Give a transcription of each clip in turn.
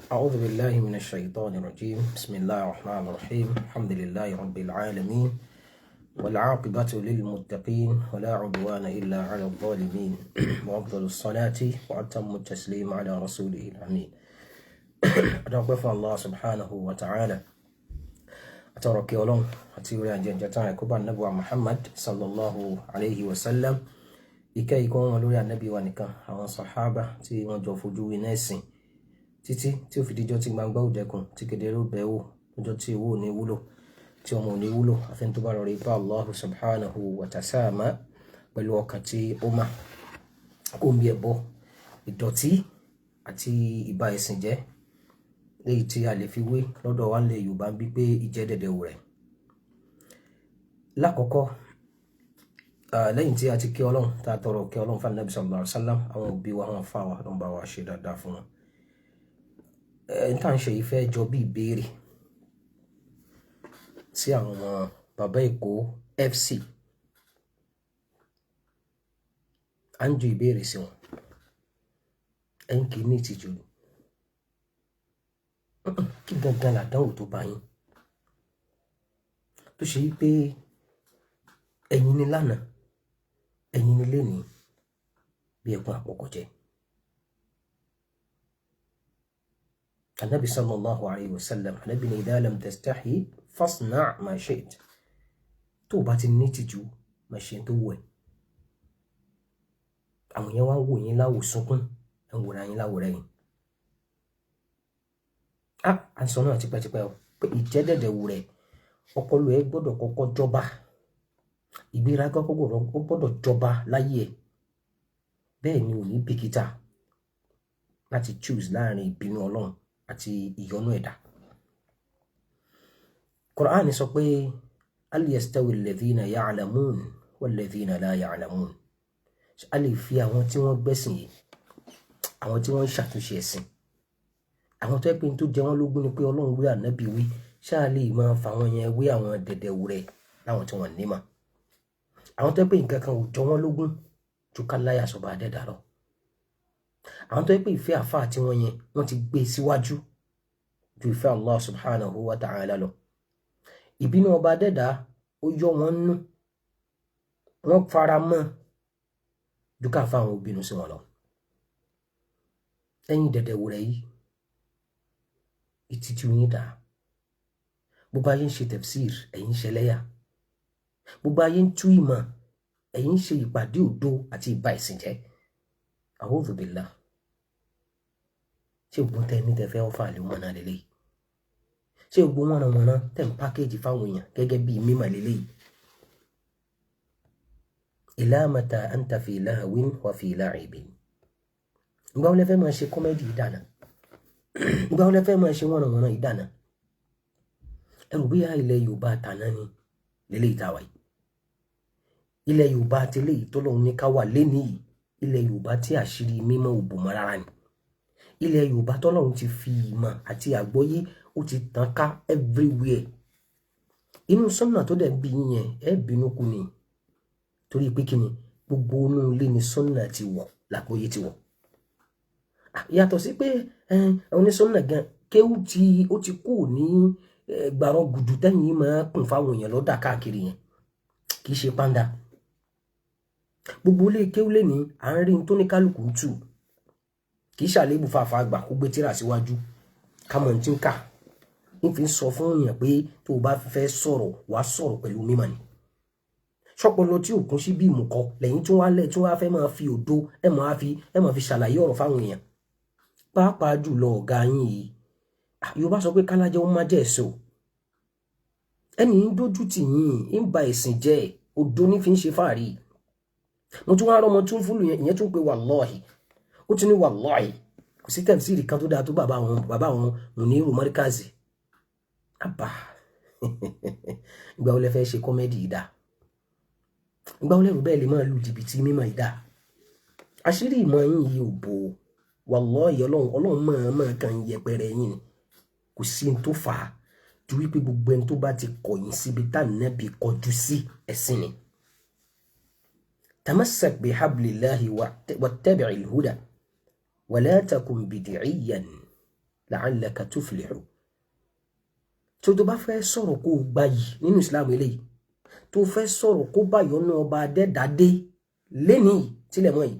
أعوذ بالله من الشيطان الرجيم. بسم الله الرحمن الرحيم. الحمد لله رب العالمين، والعاقبة للمتقين، ولا عدوان إلا على الظالمين، وأفضل الصلاة وأتم التسليم على رسوله الأمين. أدعو الله سبحانه وتعالى أترك يولون أتيوري أن جنجتان كوبا النبوة محمد صلى الله عليه وسلم. Ìkẹ́ ìkọ́ wọn lórí ànábì wa nìkan, àwọn sàhábà tí wọ́n jọ fojú winá ẹ̀sìn títí tí ó fi díjọ́ tí gbangba ò dẹkùn, tí kedere ó bẹ̀ wò, lọ́jọ́ tí owó ò ní wúlò, tí ọmọ ò ní wúlò, àfẹn tó bá lọ rí bá Allahu subhanahu wa ta'ala pẹ̀lú ọkàn tí ó mà kó ń bí ẹbọ, ìdọ̀tí àti ìbá ẹ̀sìn jẹ́, léyìí tí a lè fi wé lọ́dọ̀ wa nílẹ̀ Yorùbá ń bí pé ìjẹ́dẹ̀dẹ̀ wò rẹ̀. Lákọ̀ọ́kọ́, lẹ́yìn tí a ti kí Ọlọ́run, tá a tọrọ kí Ọlọ́run fún Ànábì sallallahu alaihi wasallam, àwọn òbí wa, àwọn afá wa, ló ń bá wa ṣe dáadáa fún wọn. Ẹ n tá à ń ṣe yìí fẹ́ jọ bí ìbéèrè sí àwọn ọmọ bàbá Èkó FC. À ń ju ìbéèrè sí wọn. Ẹ ń kì í ní ìtìjú ni. Kí gangan làdánwò tó bá yín? Tó ṣe wí pé ẹ̀yin ni lánàá, ẹ̀yin ni lénìí, bí ẹkún àpọ̀kọ̀jẹ́. Ànábì sallallahu alayhi wa sallam, Ànábì ní idha lam tastahi fasna' ma shi't. Tó o bá ti ní ìtìjú, má ṣe tó wù ẹ́. Àwọn yẹn wá ń wò yín láwò sunkún, ẹ̀ ń wòra yín láwò rẹ̀yìn. À ń sọ náà tipẹ́tipẹ́ o, pé ìjẹ́dẹ̀dẹ̀ wù rẹ̀, ọpọlọ ẹ gbọ́dọ̀ kọ́kọ́ jọba. Ìgbéraga ó gbọ́dọ̀ jọba láyé ẹ. Bẹ́ẹ̀ ni ò ní bìkítà láti choose láàrin ìbínú Ọlọ́run àti ìyọ́nú ẹ̀dá. Qur'an sọ pé hal yastawi alladhina ya'lamun walladhina la ya'lamun. A lè fi àwọn tí wọ́n gbẹ́sìn yìí, àwọn tí wọ́n ń ṣàtúnṣe ẹ̀sìn, àwọn tó jẹ́ pé n tó jẹ wọ́n lógún ni pé Ọlọ́run wí, Ànábì wí, ṣáà lè máa fa àwọn yẹn wé àwọn dẹ̀dẹ̀wù rẹ̀ láwọn tí wọ́n ní mọ̀. Àwọn tó jẹ́ pé nǹkan kan ò jọ wọ́n lógún ju ká láyà sọ̀bà adẹ́dà lọ. Àwọn tó jẹ́ pé ìfẹ́ àfáà tí wọ́n yẹn, wọ́n ti gbé síwájú ju ìfẹ́ Allah subhanahu wa ta'ala lọ. Ìbínú ọba adẹ́dà ó yọ wọ́n nú, wọ́n fara mọ́ ju ká fáwọn obìnrin sí wọn lọ. Ẹ̀yin dẹ̀dẹ̀wù rẹ̀ yìí, ìtìjú yín dà. Gbogbo ayé ń ṣe tafsir, ẹ̀yin ń ṣẹlẹ́yà. Gbogbo ayé ń tú ìmọ̀, ẹ̀yin ń ṣe ìpàdé òdo àti ìbá ìsìn jẹ́. A'udhu billah. Ṣé gbogbo tẹ́ ní tẹ́ fẹ́ ọ́fà lè wọ́n náà lélẹ́yìí? Ṣé gbogbo wọ̀nranwọ̀nran tẹ́ ń pákéjì fáwọn èèyàn gẹ́gẹ́ bí mímọ̀ lélẹ́yìí? Ila mata anta fi lahwin wa fi la'ibin. Ìgbà wo lẹ fẹ́ máa ṣe kọ́mẹ́dì yìí dànù? Ìgbà wo lẹ fẹ́ máa ṣe wọ̀nranwọ̀nran yìí dànù? Ẹ rò bóyá ilẹ̀ Yorùbá tàná ni lélẹ́yìí tá a wà yìí. Ilẹ̀ Yorùbá tẹ́lẹ̀ yìí tọ́lọ́run ní ká wà lénìí yìí, ilẹ̀ Yorùbá tí àṣírí mímọ́ ò bò mọ́ rárá ni. Ilẹ̀ Yorùbá tọ́lọ́run ti fi ìmọ̀ àti àgbọ́yé ó ti tàn ká everywhere. Inú sọ́nà tó dẹ̀ bí yín yẹn, ẹ bínú kú ni. Torí pé kí ni? Gbogbo inú ilé ni sọ́nà ti wọ̀, làgbọ́yé ti wọ̀. Yàtọ̀ sí pé onísọ́nà gan, kéwú tí ó ti kú ní gbàrọ̀ gùdù tẹ́yìn máa kùn fáwọn èèyàn lọ́dà káàkiri yẹn. Kì í ṣe pàǹdà. Gbogbo ilé kéwú lé ní à ń rí tó ní kálukú ń tù. Kì í ṣàlébù fàáfàá àgbà kó gbé tírà síwájú. Ká mọ̀ ní tí ń kà. Ń fi sọ fún èèyàn pé tó o bá fẹ́ sọ̀rọ̀, wàá sọ̀rọ̀ pẹ̀lú mímọ̀ ni. Ṣọ́pọlọ tí ò kún sí bí ìmùkọ lẹ́yìn tí wọ́n á lẹ̀ tí wọ́n á fẹ́ máa fi òdo ẹ máa fi ṣàlàyé ọ̀rọ̀ fáwọn èèyàn. Pàápàá jùlọ ọ̀gá yín yìí. Yorùbá sọ pé kálájẹ́ ó má jẹ́ èso. Ẹni ń dójú tì yín, ń ba ẹ̀sìn jẹ́, òdo ní fi ń ṣe fáàrí. Mo tún wá rọ́mọ tún fúlù yẹn, ìyẹn tún pé wàlọ́ọ̀hì. Ó tún ní wàlọ́ọ̀hì. Kò sí tẹ̀síìrì kan tó dáa tó bàbá àwọn Muniru Markazi. Àbá. Ìgbà wo lẹ fẹ́ ṣe kọ́mẹ́dì yìí dà? Ìgbà wo lẹ rò bẹ́ẹ̀ lè máa lu jìbìtì mímọ̀ yìí dà? Àṣírí ìmọ̀ yín yìí ò bò ó. Wàlọ́ọ̀hì Ọlọ́run, Ọlọ́run máa kàn yẹpẹrẹ yín ni. Kò sí ohun tó fà á ju wípé gbogbo ẹni tó bá ti kọ̀yìn síbi tá Ànábì kọjú sí ẹ̀sìn ni. Tamassak bihablillahi wattabi'il huda wala takun bid'iyyan. la'allaka tuflihu. Tó tó bá fẹ́ sọ̀rọ̀ kó o gba yìí nínú ìsìlámù eléyìí, tó fẹ́ sọ̀rọ̀ kó bá yọnu ọba adẹ́dàdé lẹ́nìí tílẹ̀ mọ́ yìí,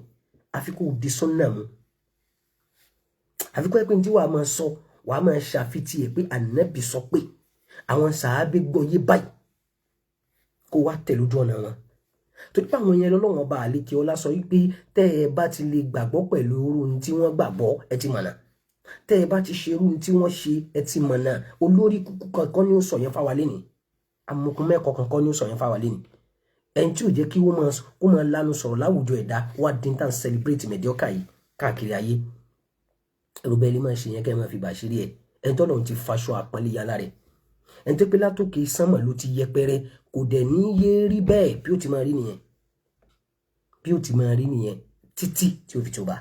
àfi kó o di súnà mú, àfi kó ẹ pé ní tí wàá máa sọ wàá máa ṣàfitì ẹ pé ànábì sọ pé àwọn sàábé gbọ́ yé báyìí, kó wá tẹ̀lé ojú ọ̀nà wọn. Torí pé àwọn yẹn lọ́lọ́wọ́n ọba àlékè ọlá sọ wípé tẹ́ ẹ bá ti lè gbàgbọ́ pẹ̀lú irú ohun tí wọ́n gbàgbọ́, ẹ ti mọ̀nà. Tẹ́ ẹ bá ti ṣe irú ohun tí wọ́n ṣe, ẹ ti mọ̀nà. Olórí kúkú kankan ni ó sọ yẹn fáwa lénìí, amukun mẹ́kọ̀ọ́ kankan ni ó sọ yẹn fáwa lénìí. Ẹni tí ò jẹ́ kí wọ́n máa kó máa lanu sọ̀rọ̀ láwùjọ ẹ̀dá wá dín tán celebrate mediocre yìí káàkiri ayé. Ẹrù bẹ́ẹ̀ lè máa ṣe yẹn kẹ́ ẹ máa fi bàṣírí ẹ̀. Ẹni tọ́lọ́run ti faṣọ àpọ́nlé yálà rẹ̀, ẹni tó pé látòkè sánmà ló ti yẹpẹrẹ, kò dẹ̀ ní yé rí bẹ́ẹ̀. Bí ó ti máa rí nìyẹn, bí ó ti máa rí nìyẹn títí tí ó fi tó bá.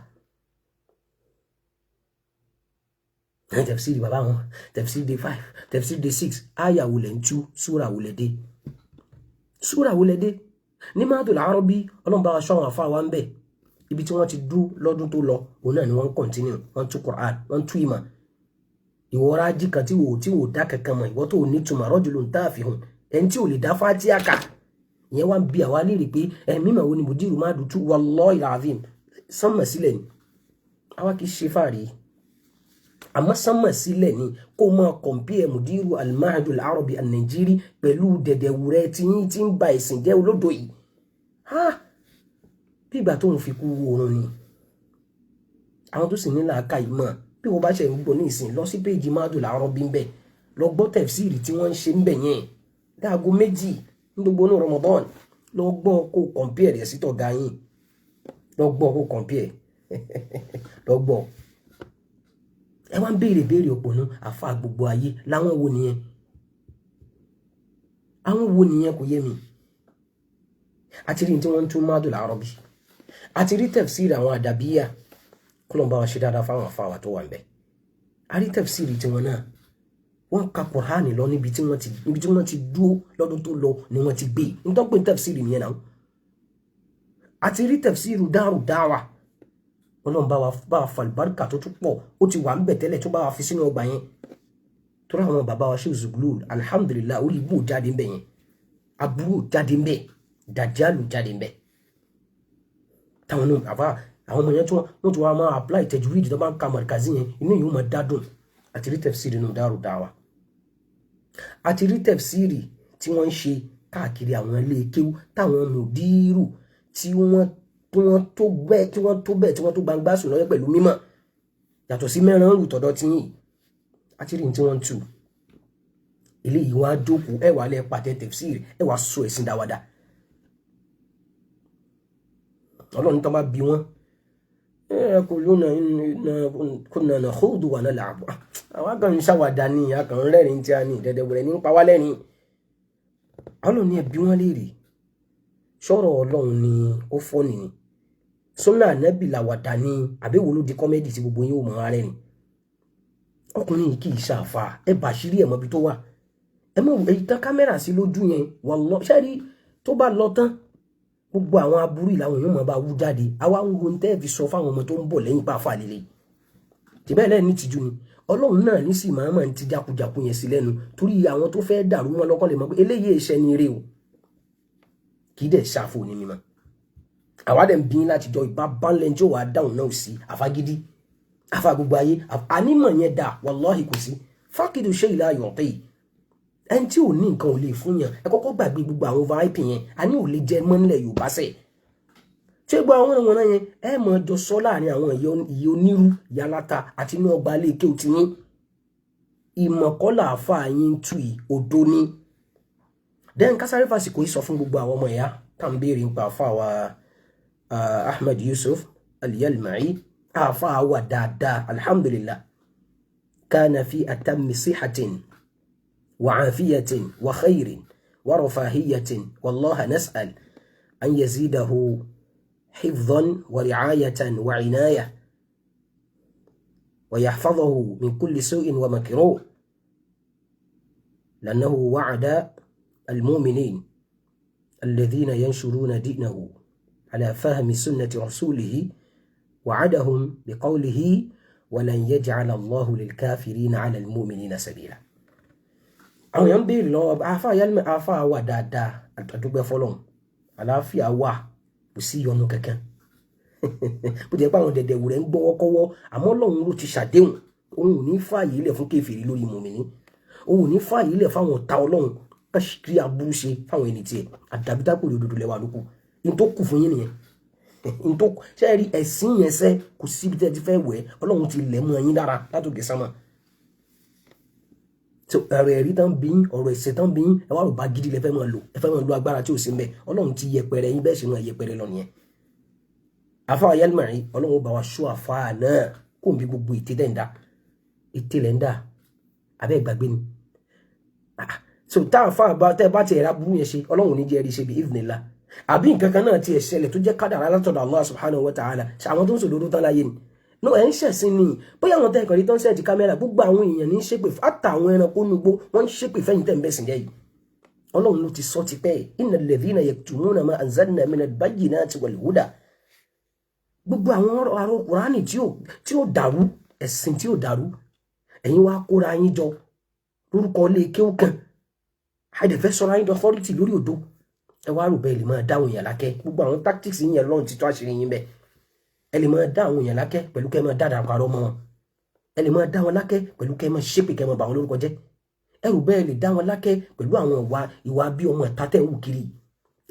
Tẹ̀fsíìrì bàbá wọn, tẹ̀fsíìrì day 5, tẹ̀fsíìrì day 6, àyà wo lẹ̀ ń tú, súrà wo lẹ̀ dé, súrà wo lẹ̀ dé. Ní Mahadul Arabi, ọlọ́run bá wa ṣọ́ àwọn àfa wa ń bẹ̀, ibi tí wọ́n ti dú lọ́dún tó lọ òun náà ni wọ́n ń kọ̀ntínú, wọ́n tú Qur'an, wọ́n tú ìmọ̀. Ìwọ́ra ají kan tí wò dá kankan mọ̀, ìwọ́ tó ní túmọ̀ rajulun tafihun, ẹni tí ò lè dá Fátíà kà, ìyẹn wá ń bi àwa léèrè pé ẹ̀mí màwo ni mùdírù máa dùn tú. Wallahi alazim, sánmà sílẹ̀ ni àwa kì í ṣe fáàrí, àmọ́ sánmà sílẹ̀ ni kó máa kọ̀m̀pìẹ̀ mùdírù al-Mahadul Arabi an-Nàìjírí pẹ̀lú dẹ̀dẹ̀wùrẹ́ tí yín ti ń ba ẹ̀sìn jẹ́ olódò yìí. Bí ìgbà tó ń fi kú oorun ni. Àwọn tó sì ní làákà yìí mọ̀, bí wọ́n bá ṣe ń gbọ́ ní ìsìn, lọ sí péjì Mahadul Arabi ń bẹ̀, lọ gbọ́ tẹ̀fsíìrì tí wọ́n ń ṣe ń bẹ̀ yẹn dáago 2 ní gbogbo inú Ramadan, lọ gbọ́ kó kọ̀m̀pìẹ̀ rẹ̀ sí tọ̀gá yín, lọ gbọ́ kó kọ̀m̀pìẹ̀ lọ gbọ́. Ẹ wá ń béèrè béèrè òpònú àfa gbogbo ayé láwọn wo nìyẹn, àwọn wo nìyẹn, kò yé mi. Àti rí tí wọ́n ń tún Mahadul Arabi, àti rí tẹ̀fsíìrì àwọn àdàbíyà, kọlọ́n bá wa ṣe dáadáa fáwọn àfáwà tó wà ń bẹ̀. A rí tẹ̀fsíìrì tiwọn náà, wọ́n ka Kùránì lọ níbi tí wọ́n ti dúró lọ́dún tó lọ ni wọ́n ti gbé nítorí pé tẹ̀fsíìrì nìyẹn náà. Àti rí tẹ̀fsíìrì Daaru Da'wa, ọlọ́run bá wa falùbáríkà tó tún pọ̀, ó ti wà ń bẹ̀ tẹ́lẹ̀ tó bá wa fi sínú ọgbà yẹn. Tó rà àwọn bàbá wa ṣe Zuglul, alhamdulillah, orí ibú jáde ń bẹ̀ yẹn, aburú jáde ń bẹ̀, dàjálù jáde ń bẹ̀. Táwọn náà àfa àwọn ọmọ yẹn tí wọ́n ti wá máa apply tajwid tó bá ń ka mọ̀rìkàzí yẹn, inú yìí ó máa dádùn. Àti rí tẹ̀fsíìrì nínú Daaru Da'wa, àti rí tẹ̀fsíìrì tí wọ́n ń ṣe káàkiri àwọn ilé kéwú táwọn mùdírù tí wọ́n tó bẹ́ẹ̀ tí wọ́n tó bẹ́ẹ̀ tí wọ́n tó gbangba sùn lọ́yẹ́ pẹ̀lú mímọ̀, yàtọ̀ sí mẹ́ran rù tọ̀dọ̀ tí yìí. Àti rí tí wọ́n ń tù eléyìí, wọ́n á jókòó, ẹ wà lẹ́ pàtẹ tẹ̀fsíìrì, ẹ wà sọ ẹ̀sìn dáwàdà. Ọlọ́run tó bá bí wọ́n, kunna nakhudu wa nal'ab, àwọn kan ń ṣàwàdà ní, a kàn ń rẹ́rìn tí a ní dẹ̀dẹ̀wẹ̀rẹ̀ ní pa wá lẹ́rìn. Ọlọ́run ní ẹ bi wọ́n léèrè, sọ̀rọ̀ ọlọ́run ni ó fọ́ nìyí, súnà ànábì làwàdà ni, àbẹ̀wò ló di kọ́mẹ́dì tí gbogbo yín ò mọ̀ ara rẹ̀ ni. Ọkùnrin yìí kì í ṣàfà, ẹ bàṣírí ẹ̀ mọ́bi tó wà, ẹ mọ̀ èyí tán kámẹ́rà sí lójú yẹn, wallahi ṣẹ́rí tó bá lọ tán gbogbo àwọn aburú ìlànà yóò mọ̀ bá wú jáde. Àwa ń wo ní tẹ́ẹ̀ fi sọ fáwọn ọmọ tó ń bọ̀ lẹ́yìn pàfà líle tìbẹ́ lẹ́ẹ̀ ní tìjú ni. Ọlọ́run náà ní sì máa ń ti jákujàku yẹn sí lẹ́nu, torí àwọn tó fẹ́ dàrú wọn lọ́kàn lè mọ̀ pé eléyìí iṣẹ́ ni eré o, kì í dẹ̀ ṣàfò ní mímọ́. Àwa dẹ̀ ń bí láti jọ ìbá bánlẹ̀ tí ó wàá dáhùn náà sí àfagídí àfa gbogbo ayé ànímọ̀ yẹn dà, wàláhì kò sí fákìdù ṣé ìlà ayọ̀tẹ́ yìí. Ẹni tí ò ní nǹkan ò lè fún yàn, ẹ kọ́kọ́ gbàgbé gbogbo àwọn VIP yẹn, a ní ò lè jẹ mọ́ nílẹ̀ Yorùbá sẹ̀. Ṣé gbogbo àwọn ọ̀nà yẹn ẹ mọ̀ jọ sọ láàrin àwọn ìyẹ onírú ìyá aláta àti inú ọgbà ilé ike òtí yín. Ìmọ̀kọ́là àfa yín tú yìí odó ní. Then kásáré fàsìkò yìí sọ fún gbogbo àwọn ọmọ ìyá tá à ń béèrè nípa àfa wa Ahmed Yusuf Al-Yalma'i, àfa wa dáadáa, alhamdulillah, kana fi atammi sihatin وعافية وخير ورفاهية، والله نسأل أن يزيده حفظا ورعاية وعناية ويحفظه من كل سوء ومكروه، لأنه وعد المؤمنين الذين ينشرون دينه على فهم سنة رسوله، وعدهم بقوله: Walan yaj'ala Allahu lil-kafirina 'ala al-mu'minina sabila. Àwọn èèyàn ń béèrè lọ́wọ́ àáfàá yálùmẹ̀, àáfàá wà dáadáa, àdúgbẹ́ fọlọ́n, àlàáfíà wà, kò sí ìyọnu kankan. Bó ti yẹ pé àwọn dẹ̀dẹ̀ wùrẹ́ ń gbọ́wọ́kọ́wọ́, àmọ́ Ọlọ́run ló ti ṣàdéhùn, òun ò ní fààyè ilẹ̀ fún kèfèrí lórí mùmíní, òun ò ní fààyè ilẹ̀ fáwọn ọ̀tá Ọlọ́run kí aburú ṣe fáwọn ẹni tiẹ̀. Àdàbítàpò òdodo lẹ́wà lóko ní tó kù fún yín nìyẹn. Ní tó ṣe rí ẹ̀sìn yẹn sẹ́, kò síbi tẹ́ ti fẹ́ wẹ̀, Ọlọ́run ti lẹ̀ mọ́ yín lára látòkè sánmà. Ọ̀rọ̀ ẹ̀rí tán bí yín, ọ̀rọ̀ ẹ̀sìn tán bí yín, ẹ wá rò bá gidi lẹ fẹ́ máa lò, ẹ fẹ́ máa lo agbára tí ò sí ń bẹ̀. Ọlọ́run ti yẹpẹrẹ yín, bẹ́ẹ̀ sì máa yẹpẹrẹ lọ nìyẹn. Àfáà Yálmàrí, Ọlọ́run bá wa ṣọ́ àfáà náà kó n bí gbogbo ète tẹ̀ ń dá, ète lẹ̀ ń dá, abẹ́ ìgbàgbé ni. So tá àfáà bá tẹ́ bá tiẹ̀ ra burú yẹn ṣe, Ọlọ́run ní jẹ́ rí ṣe bí idhnillah. Àbí nǹkan kan náà tiẹ̀ ṣẹlẹ̀ tó jẹ́ kádàrá látọ̀dọ̀ Allah subhanahu wa ta'ala, àwọn tó ń sòdodo tán láyé ni no ẹ̀ ń ṣẹ̀sìn ni. Bóyá àwọn tẹ́ ìkànnì tó ń ṣẹ̀tì kámẹ́rà, gbogbo àwọn èèyàn ní ń ṣépè, àtàwọn ẹranko nugbó wọ́n ń ṣépè fẹ́yìn tẹ̀ ń bẹ̀sìn jẹ́ yìí. Ọlọ́run ló ti sọ tipẹ́, innal ladhina yaktumuna ma anzalna minal bayyinati wal huda. Gbogbo àwọn ọ̀rọ̀ àrò Kùránì tí ó dàrú, ẹ̀sìn tí ó dàrú, ẹ̀yin wá kóra yín jọ lórúkọ ilé kéwù kan, àìdẹ̀fẹ́ sọ̀rọ̀ ayé authority lórí òdo. Ẹ wá rò bẹ́ẹ̀ lè máa dá àwọn èèyàn lákẹ́. Gbogbo àwọn tactics yẹn lọ́run ti tó àṣírí yín bẹ́ẹ̀. Ẹ lè máa dá àwọn èèyàn lákẹ́ pẹ̀lú kẹ́ máa dáadáa parọ́ mọ́ wọn. Ẹ lè máa dá wọn lákẹ́ pẹ̀lú kẹ́ máa ṣépè, kẹ́ máa bà wọn lórúkọ jẹ́. Ẹ rò bẹ́ẹ̀ lè dá wọn lákẹ́ pẹ̀lú àwọn ìwà bí ọmọ ẹ̀ta tẹ̀ ń wù kiri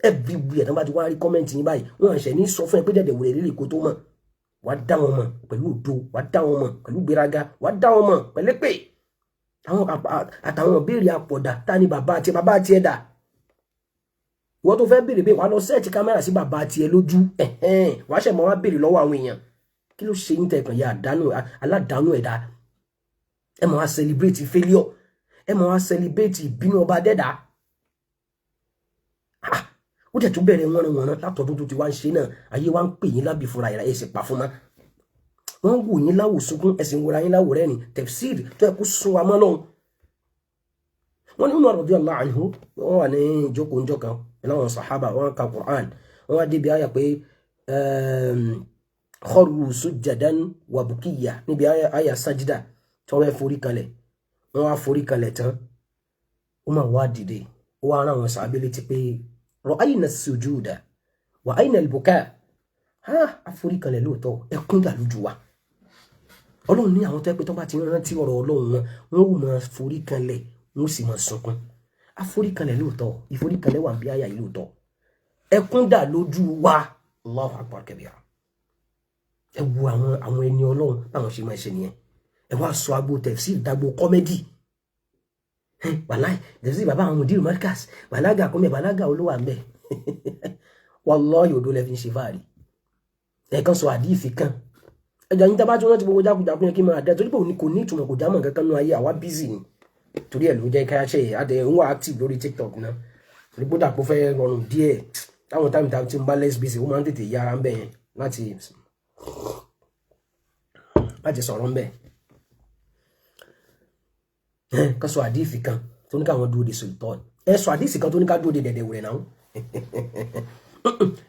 everywhere. Tán bá ti wá rí comment yín báyìí, wọ́n ṣẹ̀ ní sọ fún ẹ pé dẹ̀dẹ̀ wòlé lè kó tó mọ̀. Wàá dá wọn mọ̀ pẹ̀lú òdo, wàá dá wọn mọ̀ pẹ̀lú gbéraga, wàá dá wọn mọ̀ pẹ̀lẹ́pẹ̀ àwọn àtàwọn béèrè àpọ̀dà. Ta ni bàbá àti bàbá àti ẹ̀dà ìwọ tó fẹ́ béèrè bẹ́ẹ̀, wàá lọ set kámẹ́rà sí bàbá àti ẹ lójú, wàá ṣẹ̀ mọ́ wá béèrè lọ́wọ́ àwọn èèyàn. Kí ló ṣe yín tẹ̀kàn ya àdánù, aládàánú ẹ̀dá? Ẹ máa wá celebrate failure, ẹ máa wá celebrate ìbínú ọba dẹ́dà. Ó dẹ̀ tún bẹ̀rẹ̀ wọ́nranwọ̀nran látọ̀dún tó ti wá ń ṣe náà. Ayé wa ń pè yín lábì fúnra ìrà, ẹ̀ sì pa fún ma. Wọ́n wò yín láwò sunkún, ẹ̀sìn wòra yín láwò rẹ́rìn. Tafsir tó yẹ kó sún wa mọ́ lọ́hùn. Wọ́n ní Umar radiyallahu anhu, wọ́n wà ní ìjókòó ńjọ́ kan pẹ̀lú àwọn sàhábà, wọ́n ka Qur'an, wọ́n wá débi àyà pé kharru sujjadan wa bukiyya, níbi àyà sajida tí wọ́n fẹ́ forí kalẹ̀. Wọ́n wá forí kalẹ̀ tán, Umar wá dìde, ó wá rán àwọn sàábé létí pé ra'ayna as-sujuda wa ayna al-buka. Ha, àforíkalẹ̀ lóòótọ́, ẹkún dà lójú wa. Ọlọ́run ní àwọn tó yẹ pé tó bá ti rántí ọ̀rọ̀ Ọlọ́run wọn, wọn ò máa foríkalẹ̀, wọn ó sì máa sunkún. Àforíkalẹ̀ lóòótọ́, ìforíkalẹ̀ wà bí àyà yìí lóòótọ́, ẹkún dà lójú wa. Allahu akbar kabira. Ẹ wo àwọn ẹni Ọlọ́run báwọn ṣe máa ṣe nìyẹn. Ẹ wá sọ agbo tafsir dagbo comedy. Wàláì, tafsir bàbá àwọn mudir markaz, bàlágà kọ́mẹ̀, bàlágà olówó àmbẹ̀. Wallahi, òdo lẹ fi ń ṣe fáàrí. Ẹ̀kan sọ àdífì kan, ẹjọ́ yín tábà tí wọ́n ti gbogbo jákujàku yẹn kí n máa dẹ́, torí pé kò ní ìtumọ̀, kò jámọ̀ kankan nú ayé àwa. Busy ni, torí ẹ̀ ló jẹ́ ká ṣe àdẹ ń wà active lórí TikTok náà, torí pé dàpọ̀ fẹ́ rọrùn díẹ̀. Táwọn time tí ń bá less busy, ó máa ń tètè yára ń bẹ̀ yẹn láti sọ̀rọ̀ ń bẹ̀. Ká sọ àdífì kan tó ní káwọn dúró de sultan, ẹ sọ àdífì kan tó ní ká dúró de dẹ̀dẹ̀ wùrẹ̀ náà.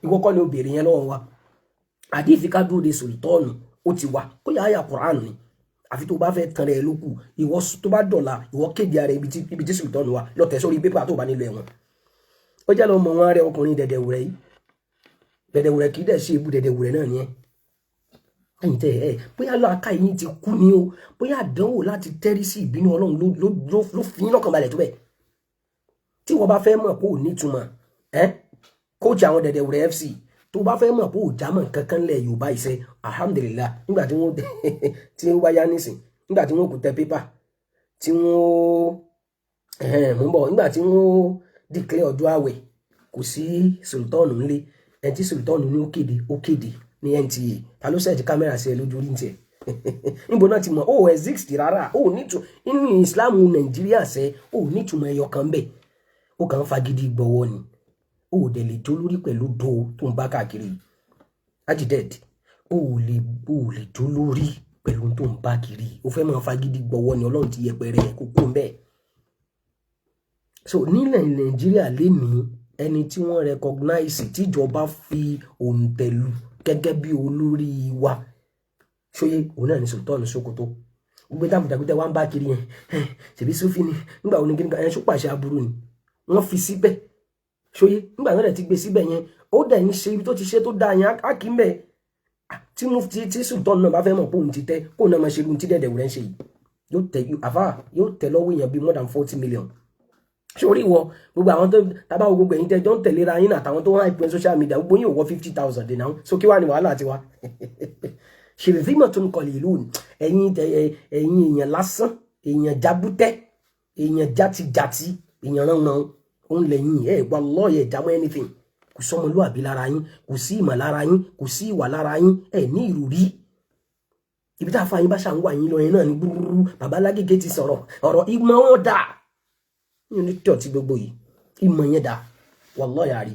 Ìwọ kọ́ ni ó béèrè yẹn lọ́wọ́ wa. Àdífì ká dúró de sultan, ó ti wà kó yà á yà Qur'an ni. Àfi tó bá fẹ́ tan rẹ̀ lókù. Ìwọ tó bá dọ̀la, ìwọ kéde ara ibi tí sultan wà, lọ tẹ̀ sórí pépà tó bá nílò ẹ̀wọ̀n. Ó jẹ́ lọ mọ̀ wọn rẹ ọkùnrin dẹ̀dẹ̀wùrẹ̀ yìí. Dẹ̀dẹ̀wùrẹ̀ kì í dẹ̀ ṣe ibú, dẹ̀dẹ̀wùrẹ̀ náà ni ẹ. Ẹ̀yin tẹ́ ẹ bóyá lọ́ọ̀ká yín ti kú ni o, bóyá àdánwò láti tẹ́rí sí ìbínú Ọlọ́run ló fi yín lọ́kàn balẹ̀ tó bẹ́ẹ̀. Tí wọ́n bá fẹ́ mọ̀ pé ò nítumọ̀ ẹ́, kóòtù àwọn dẹ̀dẹ̀wùrẹ̀ FC, tó bá fẹ́ mọ̀ pé ò jámọ̀ kankan lẹ̀ Yorùbá iṣẹ́, alhamdulillah, nígbà tí wọ́n tí wọ́n bá yá nísìn, nígbà tí wọ́n kò tẹ pépà tí wọ́n mú bọ̀, nígbà tí wọ́n declare ọjọ́ àwẹ̀, kò sí sultan ńlé. Ẹni tí sultan ní ó kéde, ó kéde ní NTA. Ta ló set kámẹ́rà sí ẹ lójú orí tiẹ̀? Níbo náà ti mọ̀ ó exist rárá? Ó nítumọ̀ nínú Islam Nàìjíríà sẹ́, ó nítumọ̀ ẹyọ kan bẹ́ẹ̀. Ó kàn ń fagídí gbọ́wọ́ ni. Ó dẹ̀ lè jó lórí pẹ̀lú do tó ń bá káàkiri ajided. Ó lè jó lórí pẹ̀lú tó ń bá kiri. Ó fẹ́ máa fagídí gbọ́wọ́ ni. Ọlọ́run ti yẹpẹrẹ kókó ń bẹ́ẹ̀. So nílẹ̀ Nàìjíríà lénìí, ẹni tí wọ́n recognize, tíjọba fi òǹtẹ̀lù gẹ́gẹ́ bí olórí wa. Ṣóyé òun náà ní Sultan Sokoto. Gbogbo dàgbàdàgbà wa ń bá kiri yẹn, ṣèbí Sufi ni, nígbà wo ni kí ni ẹ ṣó pàṣẹ aburú ni wọ́n fi síbẹ̀. Ṣóyé nígbà náà dẹ̀ ti gbé síbẹ̀ yẹn, ó dẹ̀ ń ṣe ibi tó ti ṣe tó dáa yẹn á kì í mẹ́ tí mufti tí Sultan náà bá fẹ́ mọ̀ pé òun ti tẹ́, kóun náà máa ṣe irun tí dẹ̀dẹ̀ wúrẹ́ ń ṣe yìí, yóò tẹ àfà, yóò tẹ lọ́wọ́ èèyàn bíi more than 40 million. Sórí ìwọ, gbogbo àwọn tó tábà wo, gbogbo ẹ̀yin tẹ́jọ́ ń tẹ̀léra yín àtàwọn tó ń hype social media, gbogbo yín ò wọ 50,000 dè náà. So kí wàá ní wàhálà tiwa? Shirzimatun qalilun. Ẹ̀yin èèyàn lásán, èèyàn jábútẹ́, èèyàn játijàti, èèyàn ránran òun lẹ́yìn ẹ̀. Wallahi, ẹ̀ jámọ́ anything. Kò sọmọlúwàbí lára yín, kò sí ìmọ̀ lára yín, kò sí ìwà lára yín. Ẹ̀ ní ìròrí. Ibi tá a fa yín bá ṣà ń wà yín lọ yẹn náà ní gbúrúrú. Bàbá Lágége ti sọ̀rọ̀ ọ̀rọ̀ ìmọ̀ wọn dà nínú ní tọ̀tí gbogbo yìí, ìmọ̀ yẹn dà. Wallahi àrí.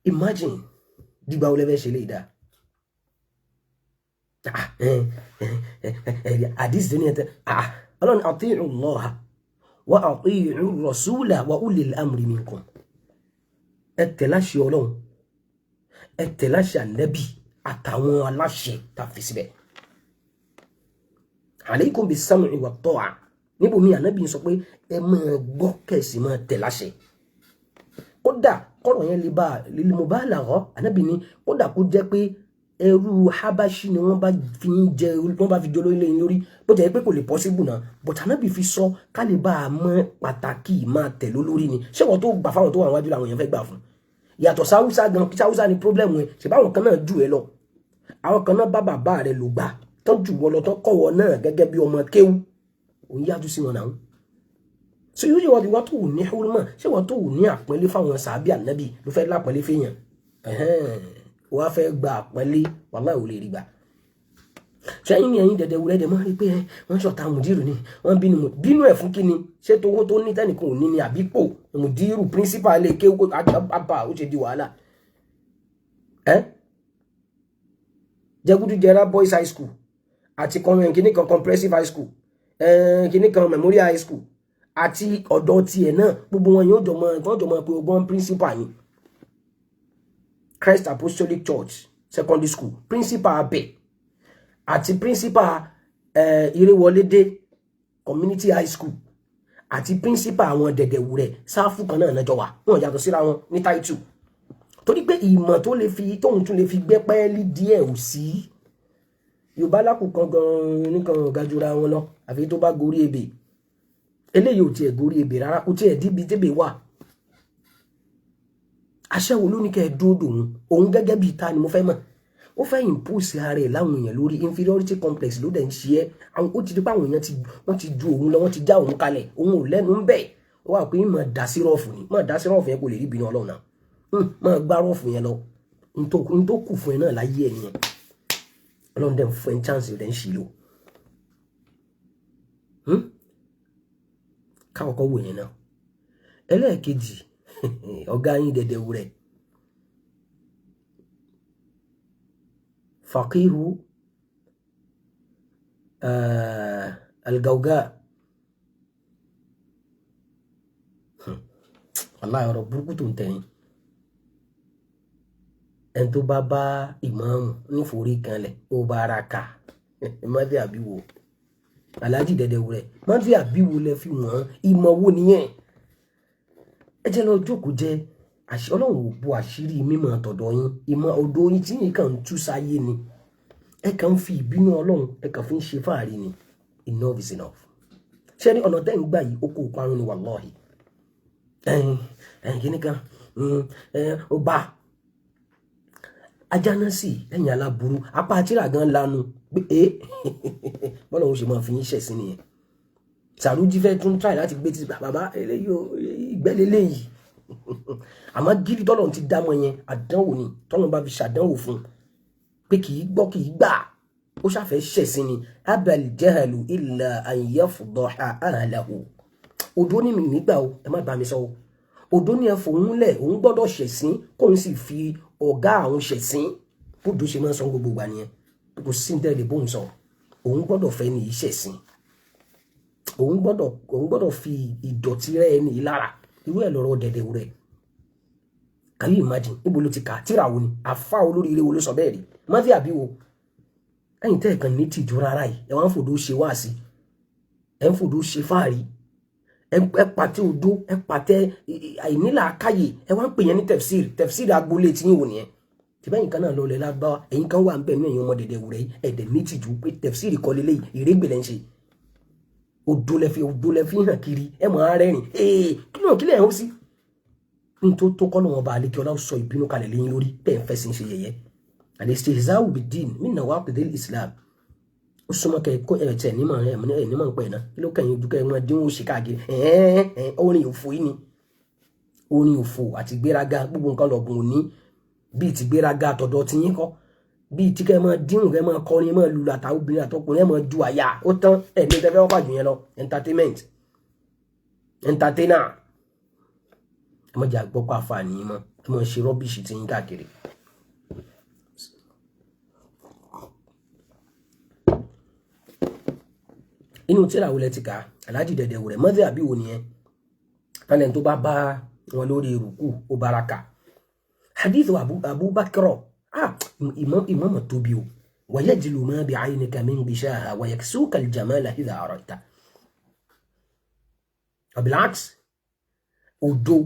Imagine, dìgbà wo lẹ́fẹ̀ẹ́ ṣe lè dá àdìsí tó ní ẹ̀ tẹ́? Ọlọ́run, ati'u Allaha wa ati'u rasula wa ulil amri minkum. Ẹ tẹ̀ láṣẹ Ọlọ́run, ẹ tẹ̀ láṣẹ Ànábì àtàwọn aláṣẹ tá a fi síbẹ̀. Alaykum bis-sam'i wat-ta'a. Níbo mi Ànábì sọ pé ẹ máa gbọ́ kẹ̀sì máa tẹ̀ láṣẹ. Kódà kọ́rọ̀ yẹn lè bá lil mubalagha, Ànábì ní kódà kó jẹ́ pé ẹrú Habashi ni wọ́n bá fi ń jẹ, wọ́n bá fi jọ lórí lẹ́yìn lórí, bó jẹ́ pé kò lè possible náà, but Ànábì fi sọ ká lè bá a mọ pàtàkì máa tẹ̀ lórí ni. Ṣé wọ́n tó gbà fáwọn tó wà wájú làwọn èèyàn fẹ́ gbà fún? Yàtọ̀ sáwúsá gan, sáwúsá ni problem ẹ̀. Ṣe báwọn kan náà jù ẹ lọ, àwọn kan náà bá bàbá rẹ lò gbà tán jù wọ lọ, tán kọ́ wọ náà gẹ́gẹ́ bí ọmọ kéwú, òun yájú sí wọn náà. So yóò ṣe wọ́n tó wù ní hurma, ṣé wọ́n tó wù ní àpọ́nlé fáwọn sàábì Ànábì ló fẹ́ lápọ́nlé fẹ́yàn? Wọ́n á fẹ́ gba àpọ́nlé, wàláhì ò lè rí gbà. Sẹ́yìn ní ẹ̀yìn dẹ̀dẹ̀ wúrẹ́ dẹ̀ máa rí pé wọ́n ṣọ̀tá mùdírù ni, wọ́n bínú bínú ẹ̀ fún kíni? Ṣé tówó tó ní tẹ́nìkan ò ní ni, àbípò mùdírù principal lè ké àbá ó ṣe di wàhálà ẹ́? Jẹgúdújẹrá Boys High School àti kìíní kan Comprehensive High School, kìíní kan Memorial High School àti ọ̀dọ̀ tiẹ̀ náà, gbogbo wọn yóò jọ mọ kàn jọ mọ pé ọgbọ́n principal ni. Christ Apostolic Church Secondary School, principal abẹ àti principal Ìrèwọlédé Community High School àti principal àwọn dẹ̀dẹ̀wù rẹ̀, sáfù kan náà nájọ wà, wọn yàtọ̀ síra wọn ní táìtù, torí pé ìmọ̀ tó lè fi tóun tún lè fi gbẹ́ pẹ́ẹ́lí díẹ̀ ò sí. Yorùbá lákùkan gan nìkan ọ̀gá jura wọn lọ, àfi tó bá gorí ebè. Eléyìí ò tiẹ̀ gorí ebè rárá, kò tiẹ̀ díbi tébè wà. Aṣẹ́wó ló ní kẹ́ ẹ dúró dòun òun gẹ́gẹ́ bíi ta ni mo fẹ́ mọ̀. Ó fẹ́ impose ara ẹ̀ láwọn èèyàn lórí. Inferiority complex ló dẹ̀ ń ṣe ẹ́. Àwọn ó ti di pé àwọn èèyàn ti wọ́n ti ju òun lọ, wọ́n ti já òun kalẹ̀, òun ò lẹ́nu ń bẹ̀. Ó wà pé mọ̀ dá sí rọ́ọ̀fù ni, mọ̀ dá sí rọ́ọ̀fù yẹn, kò lè rí ìbínú Ọlọ́run náà. Mọ̀ gbá rọ́ọ̀fù yẹn lọ. N tó kù fún ẹ náà láyé ẹ nìyẹn. Ọlọ́run dẹ̀ ń fún ẹ chance rẹ̀ ń ṣì lò. Káwọ́kọ́ wò yẹn náà. Ẹlẹ́ẹ̀kejì, ọ̀gá yín dẹ̀dẹ̀ wù rẹ̀, faqihu algauga. Wàláhì, ọ̀rọ̀ burúkú tó ń tẹ̀yìn ẹni tó bá bá ìmáàmù níforí kanlẹ̀, ó bá ara kà mọ́tí àbíwò. Aláàjì dẹ̀dẹ̀ wù rẹ̀, mọ́tí àbíwò lẹ fi wọ́n. Ìmọ̀ wo nìyẹn? Ẹ jẹ́ lọ jókòó jẹ́. Ọlọ́run ò bo àṣírí mímọ̀ tọ̀dọ̀ yín. Ìmọ̀ ọ̀dọ̀ yín tí yín kàn ń tú sáyé ni. Ẹ kàn ń fi ìbínú Ọlọ́run, ẹ kàn fi ń ṣe fáàrí ni. Enough is enough. Ṣé ní ọ̀nà tẹ́ ń gbà yìí, ó kó parun ni, wàláhì. Ẹ̀yìn ẹ̀yìn kìíní kan ó bá ajá náà sì lẹ́yìn aláburú apá àtìrà gan lanu pé é bọ́lá òun ṣe máa fi yín ṣẹ̀sín nìyẹn. Sàrújí fẹ́ tún try láti gbé títí bàbá eléyìí, ìgbẹ́lélẹ́yìí, àmọ́ gírí tọ́lọ̀ ti dámọ̀ yẹn, àdánwò ni. Tọ́lọ̀ bá fi ṣàdánwò fún un pé kì í gbọ́, kì í gbà, ó ṣàfẹ́ ṣẹ̀sín ni. Abal jahalu illa an yafdaha ahlahu. Odó ní mi nígbà o, ẹ má bá mi sọ o. Odó ní ẹ fòun lẹ̀, òun gbọ́dọ̀ ṣẹ̀sín, kóun sì fi ọ̀gá àwọn ṣẹ̀sín. Bódò ṣe máa ń sọ gbogbo ìgbà nìyẹn. Kò sí ní tẹ́lẹ̀ bóun sọ, òun gbọ́dọ̀ fẹ́ ní ìṣẹ̀sín, òun gbọ́dọ̀ fi ìdọ̀tí rẹ̀ ẹni lára. Irú ẹ̀ lọ́rọ̀ dẹ̀dẹ̀ rẹ̀. Can you imagine? Níbo ló ti kà? Tíra wo ni? Àfa olóríire wo ló sọ bẹ́ẹ̀ rí? Mọ́tí àbí wo? Ẹ̀yin tẹ́ ẹ̀ kàn ní tìjú rárá yìí, ẹ wá ń fòdó ṣe wáàsí, ẹ ń fòdó ṣe fáàrí, ẹ pàtẹ odó, ẹ pàtẹ àìnílàákàyè, ẹ wá ń pè yẹn ní tẹfsir. Tẹfsir agboolé tí yín wò nìyẹn. Tìbẹ́yìn kan náà lọlẹ̀ lágbáwá, ẹ̀yin kan wà ń bẹ̀ ní ẹ̀yin ọmọ dẹ̀dẹ̀ wùrẹ́ yìí, ẹ̀dẹ̀ ní tìjú pé tẹfsir kọ́ lélẹ́yìí, ìrégbè lẹ́ ń ṣe. Odó lẹ fi, odó lẹ fi hàn kiri, ẹ mọ̀ á rẹ́rìn ee. Kí ló kí lẹ̀ ń hó sí ní tó tó kọ́ lọ́wọ́ bá alẹ́ kí ọlá sọ ìbínú kalẹ̀ lẹ́yìn lórí bẹ́ẹ̀ ń fẹ̀sìn ṣe yẹ̀yẹ́. Al-istihza'u bid-din min nawaqidil Islam. Ó súnmọ́ kẹ́ kó ẹ̀ tẹ̀ nímọ̀ ẹ̀ nímọ̀ ń pẹ̀ náà. Kí ló kẹ́yìn ojú kẹ́ ẹ̀ máa dínwó ṣe káàkiri? Ẹ̀ẹ́n, orin òfò yìí ni, orin òfò àti gbéraga, gbogbo nǹkan lọ́gùn òní bíi ti gbéraga àtọ̀dọ̀ ti yín kọ́, bíi tí kẹ́ ẹ máa dínwó, kẹ́ ẹ máa kọrin, ẹ máa lùlù, àtàwọn obìnrin àtọkùnrin, ẹ máa ju àyà. Ó tán, ẹ̀ ní tẹ́fẹ́ wọ́n pàjù yẹn lọ. Entertainment, entertainer. Ẹ má jẹ́ àgbọ́kọ̀ àfààní mọ́, ẹ máa ṣe rubbish tí yín káàkiri. Inú tíra wo lẹ ti kà, Alhaji Dẹ̀dẹ̀ Wùrẹ̀? Mọ́tẹ́ àbí wo nìyẹn? Tálẹ̀ tó bá bá wọn lórí ìrùkù, ó baraka. Hadith Abubakar, ah, ìmọ̀mọ̀ tóbi o. Wayajlu ma bi'aynika min gishaha wayaksuka al-jamala idha arayta. Abilaks odó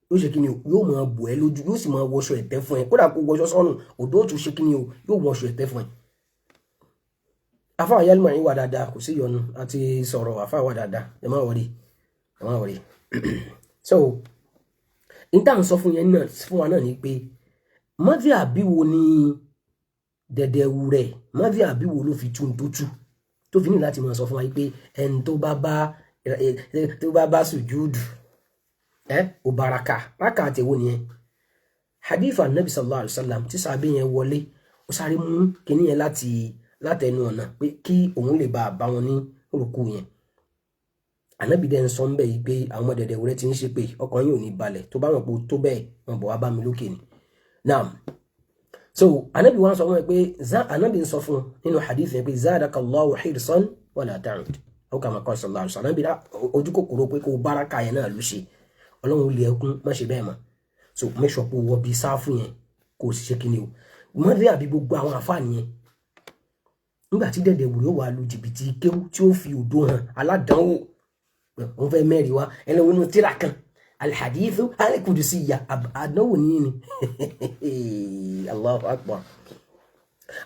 yóò ṣe kíni o, yóò máa bò ẹ́ lójú, yóò sì máa wọṣọ ẹ̀tẹ́ fún ẹ. Kódà kó wọṣọ sọ́nù, odó ó tún ṣe kíni o, yóò wọṣọ ẹ̀tẹ́ fún ẹ. Afa ayálùmọ̀ yín wà dáadáa, kò sí ìyọnu àti sọ̀rọ̀. Afa wà dáadáa, ẹ má wọrí, ẹ má wọrí. So n tá à ń sọ fún yẹn náà fún wa náà ni pé mọ́tí àbí wo ni Dẹ̀dẹ̀ Wùrẹ̀, mọ́tí àbí wo ló fi tún tó tú tó fi ní láti máa sọ fún wa pé ẹni tó bá bá sùjúdù ẹ ò baraka rákà àtẹwò nìyẹn. Hadith anabi sallallahu alayhi wa sallam tí sàbí yẹn wọlé, ó sáré mú kinní yẹn láti látẹnu ọ̀nà pé kí òun lè bá a bá wọn ní rúkú yẹn. Ànábì dẹ́ ń sọ ń bẹ̀ yìí pé àwọn ọmọ Dẹ̀dẹ̀ Wùrẹ́ ti ń ṣe pé ọkàn yìí ò ní balẹ̀ tó bá wọn pò tó bẹ́ẹ̀, wọn bọ̀ wá bá mi lókè ni. Naam, so ànábì wọn sọ fún ẹ pé ànábì ń sọ fún nínú hadith yẹn pé zadaka Allahu hirsan wala ta'ud aw kama qala sallallahu alaihi wasallam. Ànábì ojú kòkòrò pé kó báraka yẹn náà ló ṣe, Ọlọ́run lè ẹkún, má ṣe bẹ́ẹ̀ mọ́. So make sure pé wọ bí sáfù yẹn kó o sì ṣe kíni o, mọ́tẹ́ àbí gbogbo àwọn àfáà nìyẹn. Nígbà tí Dẹ̀dẹ̀ Wùrẹ́ wà lu jìbìtì kéwú tí ó fi òdo hàn aládánwò, òun fẹ́ mẹ́rin wá ẹlẹ́wọ̀n inú tíra kan, alhadithu alikudusiya, àdánwò nìyí ni. Allahu akbar.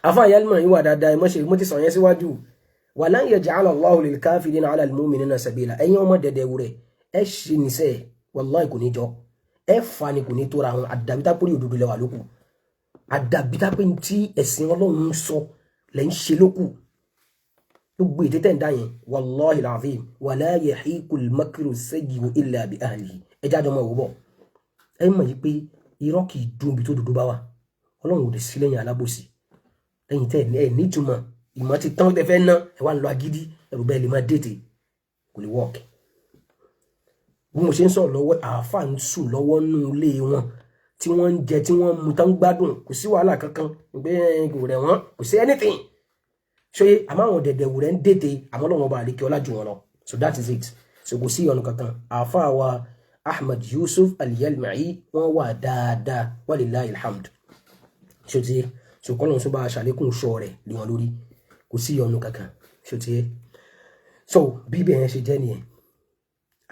Afa yalma yìí wà dáadáa, ẹ mọ̀ ti sàn yẹn síwájú. Walan yaj'ala Allahu lil kafirina ala al mu'minina sabila. Ẹ̀yin ọmọ Dẹ̀dẹ̀ Wùrẹ́, ẹ ṣe níṣẹ́, wallahi kò ní jọ ẹ fa ni, kò ní tóra àwọn àdàbítà pórí òdodo lẹ́wà lókù, àdàbítà pé tí ẹ̀sìn Ọlọ́run sọ lẹ́ ń ṣe lókù. Gbogbo ètè tẹ̀ ń dá yẹn, wallahi alazim, wala yahiqul makru sayyi'u illa bi ahlihi. Ẹ jáde ọmọ òwúbọ̀, ẹ mọ̀ yìí pé irọ́ kì í dùn ibi tó dúdú bá wà. Ọlọ́run ò lè sí lẹ́yìn alábòsí. Lẹ́yìn tẹ́ ẹ nítumọ̀ ìmọ̀ ti tán tẹ́ fẹ́ ná, ẹ wá ń lọ agídí, ẹrù bẹ́ẹ̀ lè máa dètè, kò lè work. Bí mo ṣe ń sọ̀rọ̀ lọ́wọ́, àáfàá ń sùn lọ́wọ́ nínú ilé wọn tí wọ́n ń jẹ, tí wọ́n ń mu, tán gbádùn, kò sí wàhálà kankan pé kò rẹ̀ wọ́n, kò sí anything ṣé. Àmọ́ àwọn Dẹ̀dẹ̀ Wùrẹ́ ń dètè, àmọ́ Ọlọ́run ọba àlekè ọlá jù wọn lọ. So that is it. So kò sí ọ̀nà kankan. Àáfàá wa Ahmad Yusuf Al-Yalma'i, wọ́n wà dáadáa, walillahi alhamd. Ṣé ti so kọ́lọ́n tó bá aṣàlékún sọ rẹ̀ lé wọn lórí, kò sí ọ̀nà kankan. Ṣé ti so bí bẹ́ẹ̀ yẹn ṣe jẹ́ nìyẹn.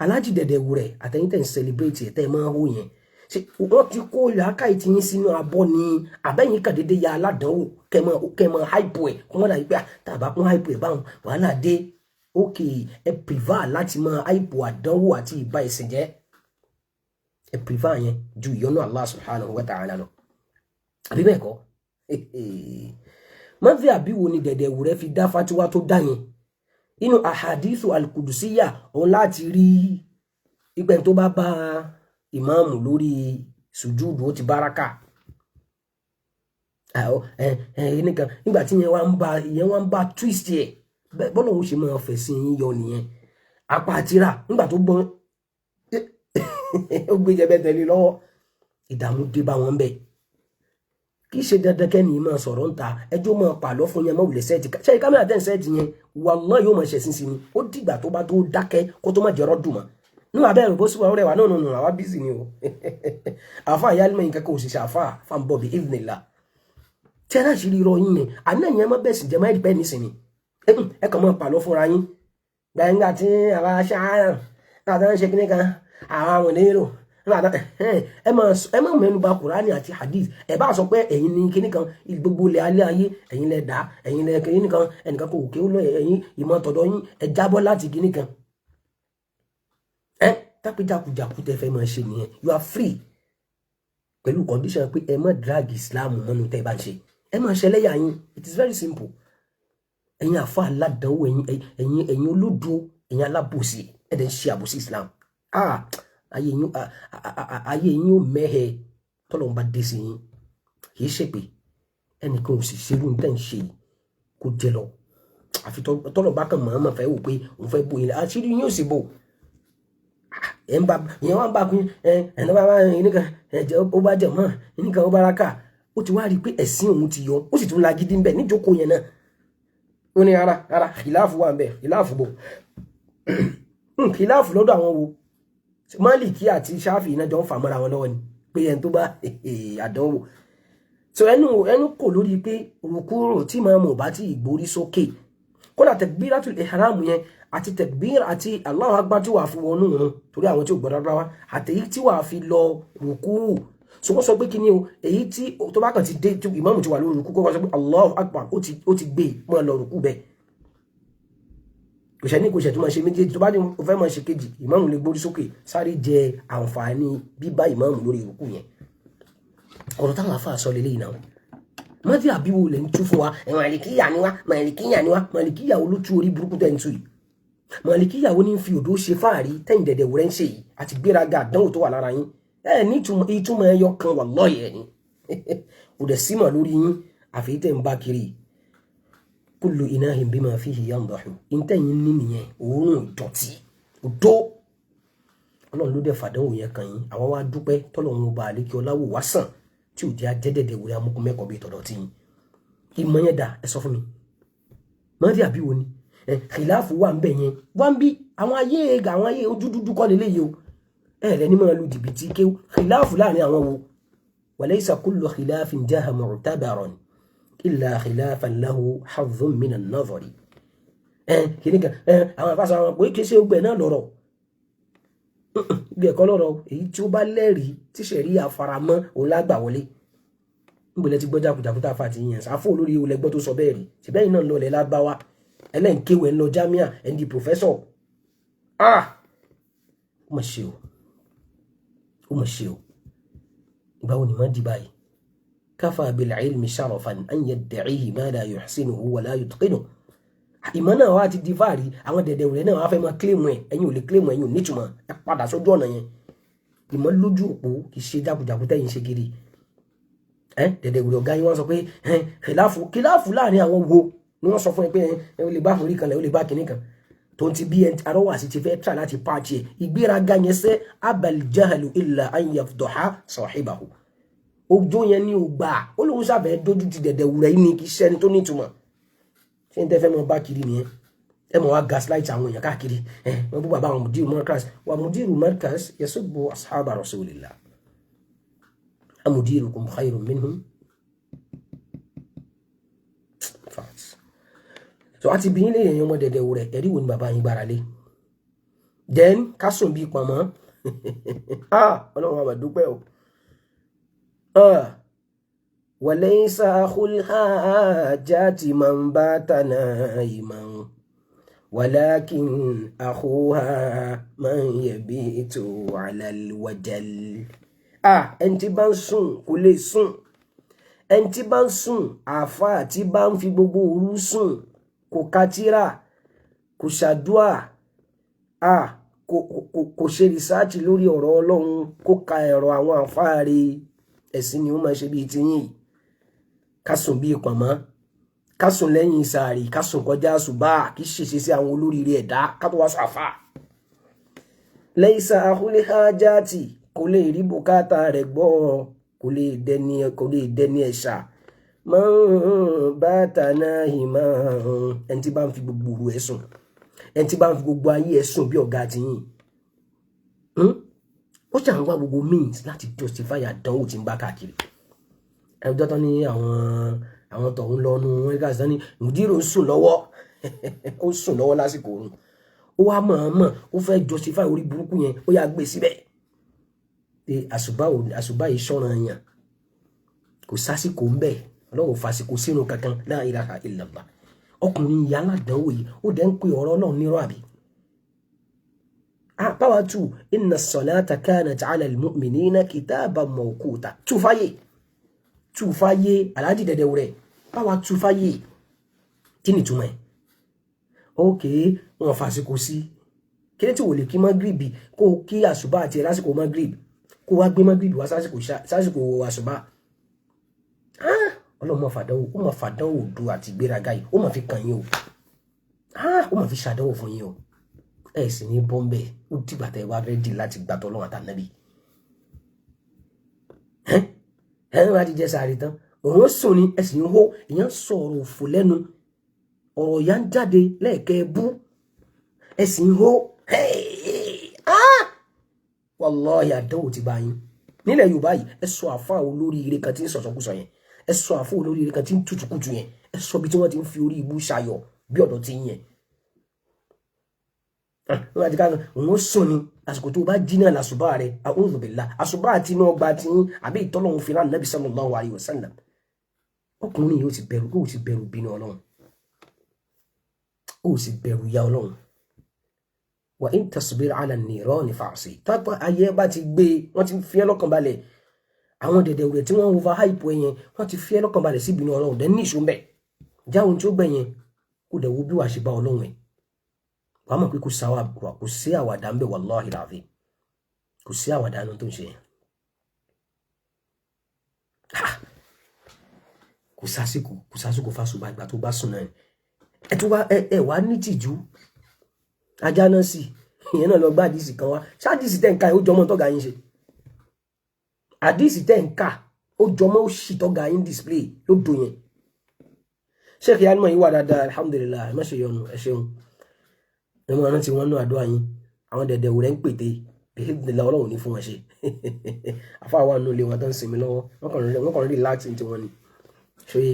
Alhaji Dẹ̀dẹ̀ Wùrẹ́, àtẹ̀yìn tẹ̀ ń celebrate ẹ̀ tẹ́ ẹ máa ń hó yẹn, ṣe wọ́n ti kó làákàyè tí yín sínú abọ́ ni, àbẹ́yìn kàn déédéé ya aládánwò kẹ́ mọ́ hype ẹ̀ kó wọ́n dàbí pé tàbá kún hype ẹ̀ báwọn wàhálà dé? Ok, ẹ prefer láti máa hype àdánwò àti ìbá ẹ̀sìn jẹ́, ẹ prefer yẹn ju ìyọ́nú Allah subhanahu wa ta'ala lọ, àbí bẹ́ẹ̀ kọ́? Mọ́fí àbí wo ni Dẹ̀dẹ̀ Wùrẹ́ fi dá fatiwa tó dá yẹn? Inú ahadithu alkudusiya òun láti rí ipẹ́ tó bá bá ìmáàmù lórí sùjúdù, ó ti báraka nìkan. Nígbà tí ìyẹn wá ń bá twist ẹ̀, bọ́lá òun ṣe máa fẹ̀sìn yín yọ nìyẹn. Apá àtìrà nígbà tó gbọ́n, ó gbé jẹbẹ tẹ̀lé lọ́wọ́, ìdààmú dé bá wọn bẹ́ẹ̀. Kì í ṣe dandan kẹ́ni máa sọ̀rọ̀ ń ta ẹjọ́ máa pàlọ́ fún yẹn, máa wulẹ̀ set ṣe kámẹ́rà tẹ̀ ń set yẹn, wallahi yóò máa ṣẹ̀sìn sí ni. Ó dìgbà tó bá tó dákẹ́ kó tó má jẹ́rọ́ dùn mọ́ nínú abẹ́rẹ́ bó sì wà rẹwà náà nù. Àwa busy ni o. Àfa ìyá alimọ̀ yìí kankan òṣìṣẹ́ àfa fáńbọ̀ bí idhnillah. Tí ẹ láṣìírí irọ́ yín yẹn, àná yẹn má bẹ̀ sì jẹ́ má ẹ̀dìpẹ́ nísìnyí. Ẹ kàn máa pàlọ́ fúnra yín. Gbẹ̀ngbà tí àwa ṣáárà nígbà tó ń ṣe kíní kan, àwa àwọn onírò ẹ má mẹ́nu bà Kùránì àti hadith. Ẹ bá sọ pé ẹ̀yin ní kíní kan, gbogbo ilẹ̀ alẹ́ ayé ẹ̀yin lẹ dá, ẹ̀yin lẹ kíní kan, ẹnìkan kò kí ó lọ, ẹ̀yin ìmọ̀ tọ̀dọ̀ yín ẹ jábọ́ láti kíní kan. Ẹ tápéjákujàku tẹ fẹ́ máa ṣe nìyẹn. You are free pẹ̀lú condition pé ẹ má drag Islam mọ́nu tẹ́ ẹ bá ń ṣe. Ẹ má ṣẹlẹ́yà yín. It is very simple. Ẹ̀yin àfa aládàáwò, ẹ̀yin olódo, ẹ̀yin alábòsí, ẹ̀ dẹ̀ ń ṣe àbòsí Islam. Ah, ayé yín, ayé yín ò mẹ́hẹ tọ́lọ́run bá dé sí yín. Kì í ṣèpè ẹnìkan ò sì ṣerú ní tẹ́ ń ṣe yìí kó jẹ lọ, àfi tọ́lọ̀ bá kàn mọ̀ọ́mọ̀ fẹ́ wò pé òun fẹ́ bò yín, àṣírí yín ò sì bò. Ẹ̀ ń bá ìyẹn wá ń bá kún ẹ ẹ̀ ní bá bá nìkan ẹ̀ jẹ́ ó bá jẹ̀ mọ́ nìkan ó bá ra ká, ó ti wá rí i pé ẹ̀sìn òun ti yọ, ó sì tún lagídí ń bẹ̀ níjókòó yẹn náà. Ó ní rárá rárá, ìláàfù wà ń bẹ̀. Ìláàfù bò, ìláàfù lọ́dọ̀ àwọn wo? Málìkì àti Ṣáfì iná jọ ń fà mọ́ra wọn lọ́wọ́ ni pé ẹni tó bá àdánwò so ẹnu ẹnu kò lórí pé rùkúrò tí màmú bá ti ìgbórí sókè, kódà takbiratul ihram yẹn àti takbir àti Allahu akbar tí wàá fi wọnú òun, torí àwọn tí ò gbọ́dọ̀ rárá, àtèyí tí wàá fi lọ rùkúrù. So wọ́n sọ pé kí ni o, èyí tí tó bá kàn ti dé, tí ìmáàmù ti wà lórí rùkú, kó wọ́n sọ pé Allahu akbar, ó ti gbé mọ́ lọ rùkú bẹ́ẹ̀. Kò ṣe ní kò ṣe tó máa ṣe méjèèjì. Tó bá ní o fẹ́ máa ṣe kejì, ìmáàmù lè gbórí sókè sáré jẹ àǹfààní bíbá ìmáàmù lórí ìrùkù yẹn. Ọ̀rọ̀ táwọn afa sọ lélẹ́yìn náà, mọ́tí àbíwò lẹ́ ń tú fún wa. Màlìkíyà ni wá, màlìkíyà ni wá. Màlìkíyà wo ló tú orí burúkú tẹ́ ń tú yìí? Màlìkíyà wo ní fi òdó ṣe fáàrí tẹ́yìn dẹ̀dẹ̀ wúrẹ́ ń ṣe yìí àti gbéraga àdánwò tó wà lára yín? Ẹ ní ìtumọ̀ ẹyọ kan wà lọ́ọ̀yẹ̀ ni kò dẹ̀ símọ̀ lórí yín, àfi tẹ́ ń bá kiri. Kullu inahin bima fihi yandahu, ìtẹ̀yìn ní nìyẹn, òórùn ìdọ̀tí òdó. Ọlọ́run ló dẹ̀ fàdánwò yẹn kàn yín. Àwa wá dúpẹ́ tọ́lọ́run ọba àlékí ọláwò wá sàn tí ò jẹ́ ajẹ́dẹ̀dẹ̀ wúrẹ́ amúkú mẹ́kọ̀ọ́ bíi tọ̀dọ̀ tí yín. Ìmọ̀ yẹn dà, ẹ sọ fún mi, mọ́tí àbí wo ni ẹ kìláàfù wà ń bẹ̀ yẹn wá ń bí àwọn ayé, àwọn ayé ojú dúdú kọ́ lélẹ́yìí o. Ẹ rẹ ní máa lu jìbìtì kéwù. Kìláàfù láàrin àwọn wo? Walaysa kullu khilafin jaha mu'tabaran illa khilafan lahu hazzun minan nazari. Ẹ kìíní kan ẹ àwọn àfàṣọ àwọn pé kí ṣe gbẹ náà lọ́rọ̀ bí ẹ̀kọ́ lọ́rọ̀, èyí tí ó bá lẹ́rìí tí sẹ̀rí àfaramọ́ òun lágbà wọlé. Níbo lẹ ti gbọ́ jákujàku tá a fà ti yàn sáfò olórí ewu lẹgbọ́ tó sọ bẹ́ẹ̀ rí? Ṣùgbọ́n náà lọlẹ̀ lágbáwá ẹlẹ́ǹkéwẹ̀ ń lọ jámíà ẹ̀ ń di professor. Ah, ó mà ṣe o, ó mà ṣe o. Ìgbà wo ni má di báyìí? Kafa bil ilmi sharafan an yadda'ihi ma la yuhsinuhu wa la yutqinuhu. Ìmọ̀ náà wá ti di fáàrí, àwọn dẹ̀dẹ̀ rẹ̀ náà wá fẹ́ máa claim ẹ̀. Ẹ̀yin ò lè claim, ẹ̀yin ò nítumọ̀. Ẹ padà sójú ọ̀nà yẹn. Ìmọ̀ lójú òpó, kì í ṣe jákujàku tẹ́yìn ṣe kiri. Ẹ dẹ̀dẹ̀ rẹ̀ ọ̀gá yín wọ́n sọ pé kìláàfù, kìláàfù láàrin àwọn wo ni wọ́n sọ fún ẹ pé ẹ ó lè bá forí kan lẹ̀, ó lè bá kinní kan tó ń ti bí ẹ arọ́wà sí ti fẹ́ try láti pààtì ẹ̀. Ìgbéraga yẹn sẹ́ abal jahalu illa an yafdaha sahibahu. Ojú yẹn ní o gbà ó lóun ṣàfẹ́ dójú ti dẹ̀dẹ̀ wúrẹ́ yìí ni, kì í ṣe ẹni tó nítumọ̀. Ṣé n tẹ́ fẹ́ mọ bá kiri nìyẹn? Ẹ mọ̀ wá gaslight àwọn èèyàn káàkiri. Ẹ wọ́n bú bàbá àwọn mudiru markaz wa mudiru markaz yasubbu ashaba rasulillah, amudirukum khayrun minhum. So àti bí ilé èèyàn ọmọ dẹ̀dẹ̀ wúrẹ́, ẹ̀rí wo ni bàbá yín gbára lé? Then kásùn bíi pọ̀nmọ́. Ah, ọlọ́run àmà dúpẹ́ o. Walaysa akhul hajati man bata naiman walakin akhuha man yabitu ala alwajal. Ah, ẹni tí bá ń sùn kò lè sùn, ẹni tí bá ń sùn, àáfàá tí bá ń fi gbogbo òru sùn, kò ka tírà, kò ṣàdúà, ah, kò ṣe rìsáàtì lórí ọ̀rọ̀ Ọlọ́run, kó ka ẹ̀rọ àwọn àfáàrí ẹ̀sìn ni ó máa ṣe bíi tiyín yìí. Ká sùn bíi pọ̀nmọ́, ká sùn lẹ́yìn sàárì, ká sùn kọjá ṣùbà, kì í ṣèṣe sí àwọn olóríire ẹ̀dá ká tó wá sọ àfà. Laysa akhul hajati, kò lè rí bùkátà rẹ̀ gbọ́, kò lè dẹni ẹ̀ṣà. Man bata nahiman, ẹni tí bá ń fi gbogbo òru ẹ̀ sùn, ẹni tí bá ń fi gbogbo ayé ẹ̀ sùn bí ọ̀gá tiyín, ó ṣàn wá gbogbo means láti justify àdánwò tí ń bá káàkiri. Ẹjọ́ tán ní àwọn Àwọn tọ̀hún lọ nu wọn ká sani mùdírù ń sùn lọ́wọ́, ó sùn lọ́wọ́ lásìkò òun. Ó wá mọ̀ọ́mọ̀ ó fẹ́ justify orí burúkú yẹn, ó yà gbé síbẹ̀ pé àṣùbà yìí sọ̀ràn yàn, kò sásìkò ń bẹ̀, Ọlọ́run fàsìkò sínú kankan. La ilaha illallah. Ọkùnrin ìyá aládàáwò yìí, ó dẹ̀ ń pe ọ̀rọ̀ Ọlọ́run nírọ̀ àbí. Power two, inna salata kanat ala al-mu'minina kitaban mawquta. Túfáyé túfáyé aláàjì dẹ̀dẹ̀ rẹ̀ power túfáyé, kí ni ìtumọ̀ ẹ̀? Ok, wọn fàsìkò sí kí ni tí wò lè kí mọ́gìrìbì, kó kí àṣùbà àti ẹ̀ lásìkò mọ́gìrìbì, kó wá gbé mọ́gìrìbì wá sásìkò àṣùbà. Ọlọ́run máa fàdánwò, ó máa fàdánwò do àti ìgbéraga yìí, ó máa fi kàn yín o, ó máa fi ṣàdánwò fún yín o. Ẹ sì ní bọ́m̀bẹ́, ó dìgbà tẹ́ ẹ wá ready láti gbàtọ́ Ọlọ́run àtànábì. Ẹ ń láti jẹ sàárì tán, òun sùn ni, ẹ sì ń hó, ìyẹn sọ̀rọ̀ òfò lẹ́nu, ọ̀rọ̀ ìyá ń jáde lẹ́ẹ̀kẹ́ bú, ẹ sì ń hó. Wallahi, àdánwò ti bá yín nílẹ̀ Yorùbá yìí. Ẹ sọ àfa olóríire kan tí ń sọ̀sọ̀kúsọ yẹn, ẹ sọ àfa olóríire kan tí ń tutùkutù yẹn, ẹ sọ bí tí wọ́n ti ń fi orí ibú ṣayọ̀ bí ọ̀dọ̀ ti ń yẹn. Wọ́n àti káàkiri òun ó sùn ni, àsìkò tó bá jí náà làṣùbà rẹ̀. A'udhu billah. Àṣùbà àti inú ọgbà tí yín àbí ìtọ́lọ́hún fi rán Nabi sallallahu alayhi wa sallam. Ọkùnrin yìí ó ti bẹ̀rù, ó ti bẹ̀rù bínú Ọlọ́run, ó sì bẹ̀rù ya Ọlọ́run. Wa in tasbir ala an-nirani fa'si. Tápá ayé bá ti gbé, wọ́n ti fi ẹ́ lọ́kàn balẹ̀. Àwọn dẹ̀dẹ̀ rẹ̀ tí wọ́n over hype ẹ yẹn, wọ́n ti fi ẹ́ lọ́kàn balẹ̀ sí ìbínú Ọlọ́run. Dẹ̀ ní ìṣó mbẹ̀ jáwọn tí ó gbẹ̀ yẹn, kó dẹ̀ wo bí wàá ṣe bá Ọlọ́run ẹ̀. Wàá mọ̀ pé kò sí àwàdà ń bẹ̀, wallahi alazim, kò sí àwàdà nínú tó ń ṣe yẹn. Kò sásìkò, kò sásìkò fásùbà, ìgbà tó bá sùn náà ẹ tún wá ẹ wá ní tìjú. Ajá náà sì ìyẹn náà lọ gbá àdìsí kan wá. Ṣáàdìsí tẹ̀ ń ka ó jọmọ́ tọ́ga yín ṣe, àdìsí tẹ̀ ń kà ó jọmọ́ ó sì tọ́ga yín display ló do yẹn. Sheikh Yanma yìí wà dáadáa, alhamdulillah. Ẹ má ṣe yọnu, ẹ ṣeun, ẹ mọ rántí wọn náà àdúrà yín. Àwọn dẹ̀dẹ̀ wò rẹ̀ ń pète bíhìdìlá, Ọlọ́run ní fún wọn ṣe. Àfa wà nù ilé wọn tó ń sinmi lọ́wọ́, wọ́n kàn relax ní tiwọn ni ṣóyè.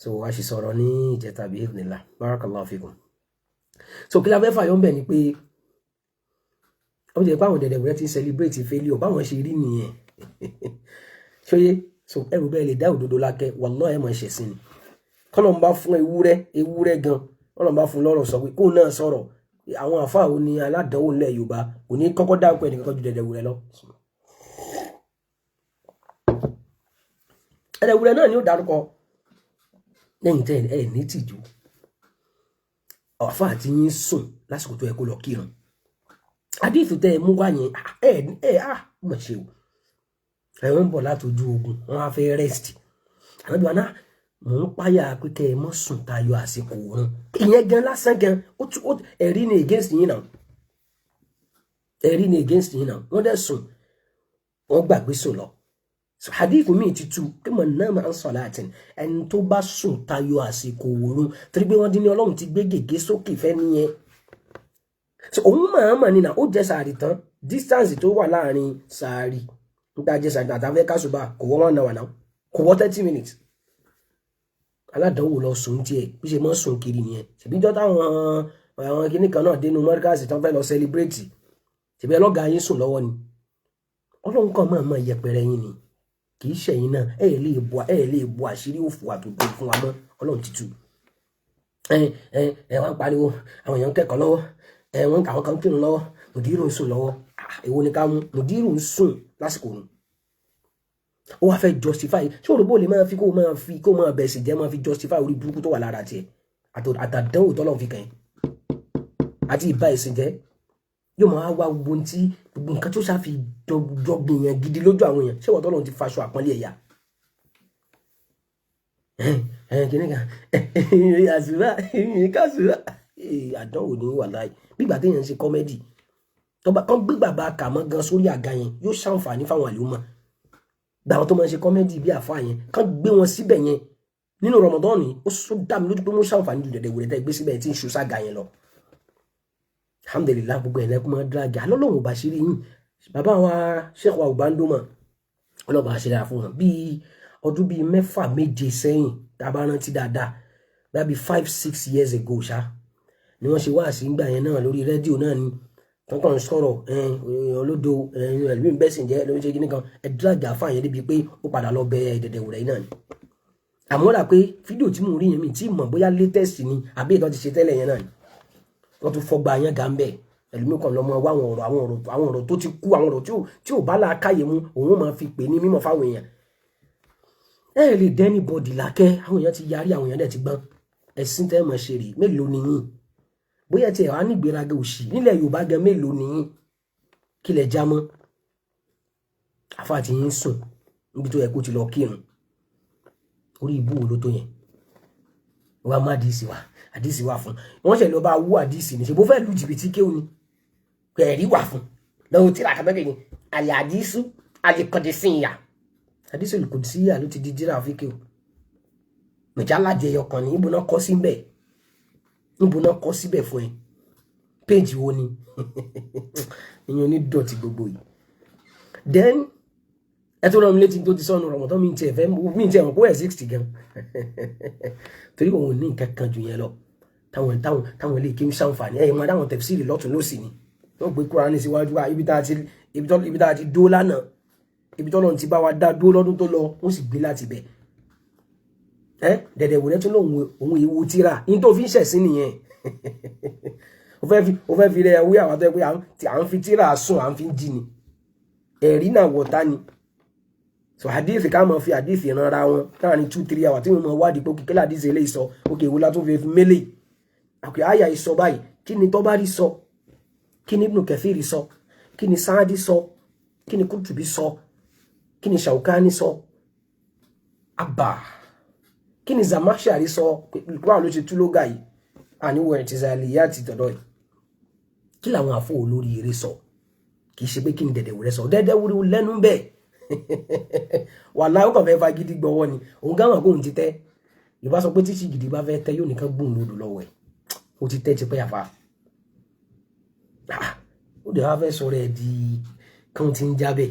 So a sì sọ̀rọ̀ ní ìjẹta, bíhìdìlá, barakallahu fikum. So kí la fẹ́ fàyọ́ ń bẹ̀ ni pé ó jẹ́ pé àwọn dẹ̀dẹ̀ wò rẹ̀ ti ń celebrate failure, báwọn ṣe rí nìyẹn, ṣóyè. So ẹrù bẹ́ẹ̀ lè dá òdodo lákẹ́, wallahi ẹ̀ mọ̀ ṣẹ̀ sí ni. Kọ́lọ̀ ń bá fún ewúrẹ́, ewúrẹ́ gan, kọ́lọ̀ ń bá fún lọ́rọ̀ sọ pé kóun náà sọ̀rọ̀, àwọn àfáà wo ni aládánwò ńlẹ̀ Yorùbá, kò ní kọ́kọ́ dárúkọ ẹnìkan ju dẹ̀dẹ̀wúrẹ́ lọ. Dẹ̀dẹ̀wúrẹ́ náà ni ó dárúkọ lẹ́yìn tẹ́ ẹ ní tìjú. Àfáà tí yín sùn lásìkò tó yẹ kó lọ kírun, àdìsù tẹ́ ẹ mú wá yẹn, ẹ ẹ á mọ̀ ṣe o. Ẹ wọ́n ń bọ̀ láti ojú ogun, wọ́n á fẹ́ rest. Àwọn ìgbà náà mò ń páyà pé kẹ́ ẹ mọ́ sùn tayọ àsìkò òun. Ìyẹn gan lásán gan, ó ẹ̀rí ni against yín náà, ẹ̀rí ni against yín náà. Wọ́n dẹ̀ sùn, wọ́n gbàgbé sùn lọ. So hadith mi ti tu pé mọ̀ náà máa ń sọ láti ẹni tó bá sùn tayọ àsìkò òun, torí pé wọ́n dín ní Ọlọ́run ti gbé gègé sókè fẹ́ nìyẹn. So òun máa mọ̀ nínà, ó jẹ sàárì tán, distance tó wà láàrin sàárì níta jẹ sàárì àtàfẹ́ kásùbà kò wọ́n 1 hour náà, kò wọ́ 30 minutes. Aládánwò lọ sùn tiẹ̀, bí ṣe mọ́ sùn kiri nìyẹn. Ṣèbí jọ́ táwọn àwọn kinní kan náà dénú mọ́ríkàsì tán fẹ́ lọ celebrate, ṣèbí ọlọ́gàá yín sùn lọ́wọ́ ni. Ọlọ́run kan máa máa yẹpẹrẹ yín ni, kì í ṣẹ̀yìn náà. Ẹ lè bo àṣírí òfò àtòdó fún wa mọ́. Ọlọ́run ti tú. Ẹ ẹ ẹ wọ́n ń pariwo, àwọn èèyàn ń kẹ́kọ̀ọ́ lọ́wọ́, ẹ wọ́n àwọn kan ń kírun lọ́wọ́, mùdírù ń sùn lọ́wọ́. Èwo ni ká mú? Mùdírù ń sùn lásìkò nù, ó wá fẹ́ justify. Ṣé òròbó lè máa fi kó máa fi kó máa bẹ̀sì jẹ́, máa fi justify orí burúkú tó wà lára tiẹ̀ àtàdánwò tọ́lọ́run fi kàn yín àti ìbá ẹ̀sìn jẹ́? Yóò máa wá gbogbo tí gbogbo nǹkan tó ṣàfi jọgbìn yẹn gidi lójú àwọn èèyàn. Ṣé wọ́n tọ́lọ́run ti faṣọ àpọ́nlé ẹ̀yà kìíní kan àṣùbà kásùbà? Àdánwò ní wà láì gbígbà téèyàn ń ṣe comedy. Tọ́ba kan gbé bàbá kàmọ́ gan sórí àga yẹn, yóò ṣàǹfààní fáwọn àlùmọ́. Gba àwọn tó máa ń ṣe comedy bí àfa yẹn, kán gbé wọn síbẹ̀ yẹn nínú Ramadan yìí, ó sọ dá mi lójú pé wọ́n ṣàǹfààní ju dẹ̀dẹ̀ wẹ̀rẹ̀ tẹ́ gbé síbẹ̀ tí ń ṣu sága yẹn lọ. Alhamdulillah, gbogbo ẹ̀ lẹ́kùn máa dráàgì alọ́lọ́wọ̀n bá ṣe rí yín. Bàbá wa Sheikh wa Ubandoma, ọlọ́ba ṣe dára fún wọn, bíi ọdún bíi 6-7 sẹ́yìn Tá a bá rántí dáadáa, bá bí 5-6 years ago ṣá ni wọ́n ṣe wáàsí ńgbà yẹn náà lórí rédíò náà ni wọ́n kàn ń sọ̀rọ̀ olódo ẹlòmíín bẹ́ẹ̀ sì jẹ́ lórí ṣe kíní kan. Ẹ drag àfa yẹn débi pé ó padà lọ bẹ Dẹ̀dẹ̀wùrẹ́ náà ni. Àmọ́ rà pé fídíò tí mò ń rí yẹn, mi tí mọ̀ bóyá latest ni àbí ìtọ́ ti ṣe tẹ́lẹ̀ yẹn náà ni. Wọ́n tún fọgbà yẹn gà ń bẹ̀. Ẹlòmíín kan lọ́mọ wá àwọn ọ̀rọ̀ tó ti kú, àwọn ọ̀rọ̀ tí ò bá làákàyè mu, òun máa fi pè ní mímọ̀ fáwọn èèyàn. Ẹ lè dẹ́ni bọ́dì lákẹ́. Àwọn èèyàn ti yarí, àwọn èèyàn dẹ̀ ti gbọ́n. Ẹ̀sìn tẹ́ mọ̀ ṣe rè. Mélòó ni yín? Bóyá tiẹ̀ wá nígbéraga òṣì nílẹ̀ Yorùbá gan, mélòó ni yín? Kí lẹ já mọ́? Àfa tí yín sùn níbi tó yẹ kó ti lọ kírun. Orí ibú wo ló tó yẹn? Wàá má àdìsí wa, àdìsí wa fún wọn ṣe lọ bá wú àdìsí ní ṣe bó fẹ́ lu jìbìtì kéwù ni. Ẹ̀rí wà fún lọ́wọ́ tíra kàtàkì ni àlè àdìsú àlèkọ̀dẹ̀sìnyà, àdìsú olùkọ̀dẹ̀sìnyà ló ti di jíra àfikẹ́ o. Mẹjálàjẹ ọkàn ní ibùnà kọ́ síbẹ̀, ibùnà kọ́ síbẹ̀ fún ẹ. Péjì wo ni ìyẹn onídọ̀tí gbogbo yìí? Then ẹ tó rán mi létí tó ti sọnù rọmọtọ́ mi tiẹ̀ fẹ́ mi tiẹ̀ mọ̀ kó ẹ̀ 60 gan, torí òun ní nǹkan kan jù yẹn lọ. Táwọn ilé kéwú ṣàǹfààní ẹ̀yìn máa dáwọn tafsiri lọ́tún lọ́sì ni wọ́n gbé Kúránì síwájú wa. Ibi tá a ti dó lánàá, ibi tó lọ́n ti bá wa dá dó lọ́dún tó lọ, wọ́n sì gbé láti bẹ̀. Ẹ Dẹ̀dẹ̀wùrẹ́ tún lòun òun èwo tíra ní tó fi ń ṣẹ̀sín nìyẹn. Ó fẹ́ fi rẹ̀ wí àwọn tó yẹ pé à ń fi tíra sùn, à ń fi jí ni. Ẹ̀rí náà wọ̀ta ni. So hadith, ká máa fi hadith ranra wọn láàrin 2-3 hours tí wọ́n máa wádìí pé kíkẹ́ hadith eléyìí sọ òkè ìwúlá tó fi mélè àpè àyà ìsọ báyìí. Kí ni Tọ́bárì sọ? Kí ni Ibn Kathir sọ? Kí ni Sáàdì sọ? Kí ni Qurtubi sọ? Kí ni Shawkani sọ? Abba, kí ni Zamakhshari sọ? Báwo ló ṣe tú lóga yìí? Àníwọ̀ i'tizaliyat tọ̀dọ̀ yìí. Kí làwọn àfọ olórí eré sọ? Kì í ṣe pé kí ni Dẹ̀dẹ̀wùrẹ́ sọ. Dẹ̀dẹ̀wùrẹ́ lẹ́nu bẹ́ẹ̀, wàláhì, ó kàn fẹ́ fagídí gbọ́wọ́ ni. Òun gáwọn kóhun ti tẹ́. Yorùbá sọ pé tíṣì gidi bá fẹ́ tẹ́, yóò nìkan gbóhùn lódò lọ́wọ́ ẹ̀. Ó ti tẹ́ tipẹ́ àfa. Ó dẹ̀ wá fẹ́ sọ̀rọ̀ ẹ̀ di kan tí ń jábẹ̀.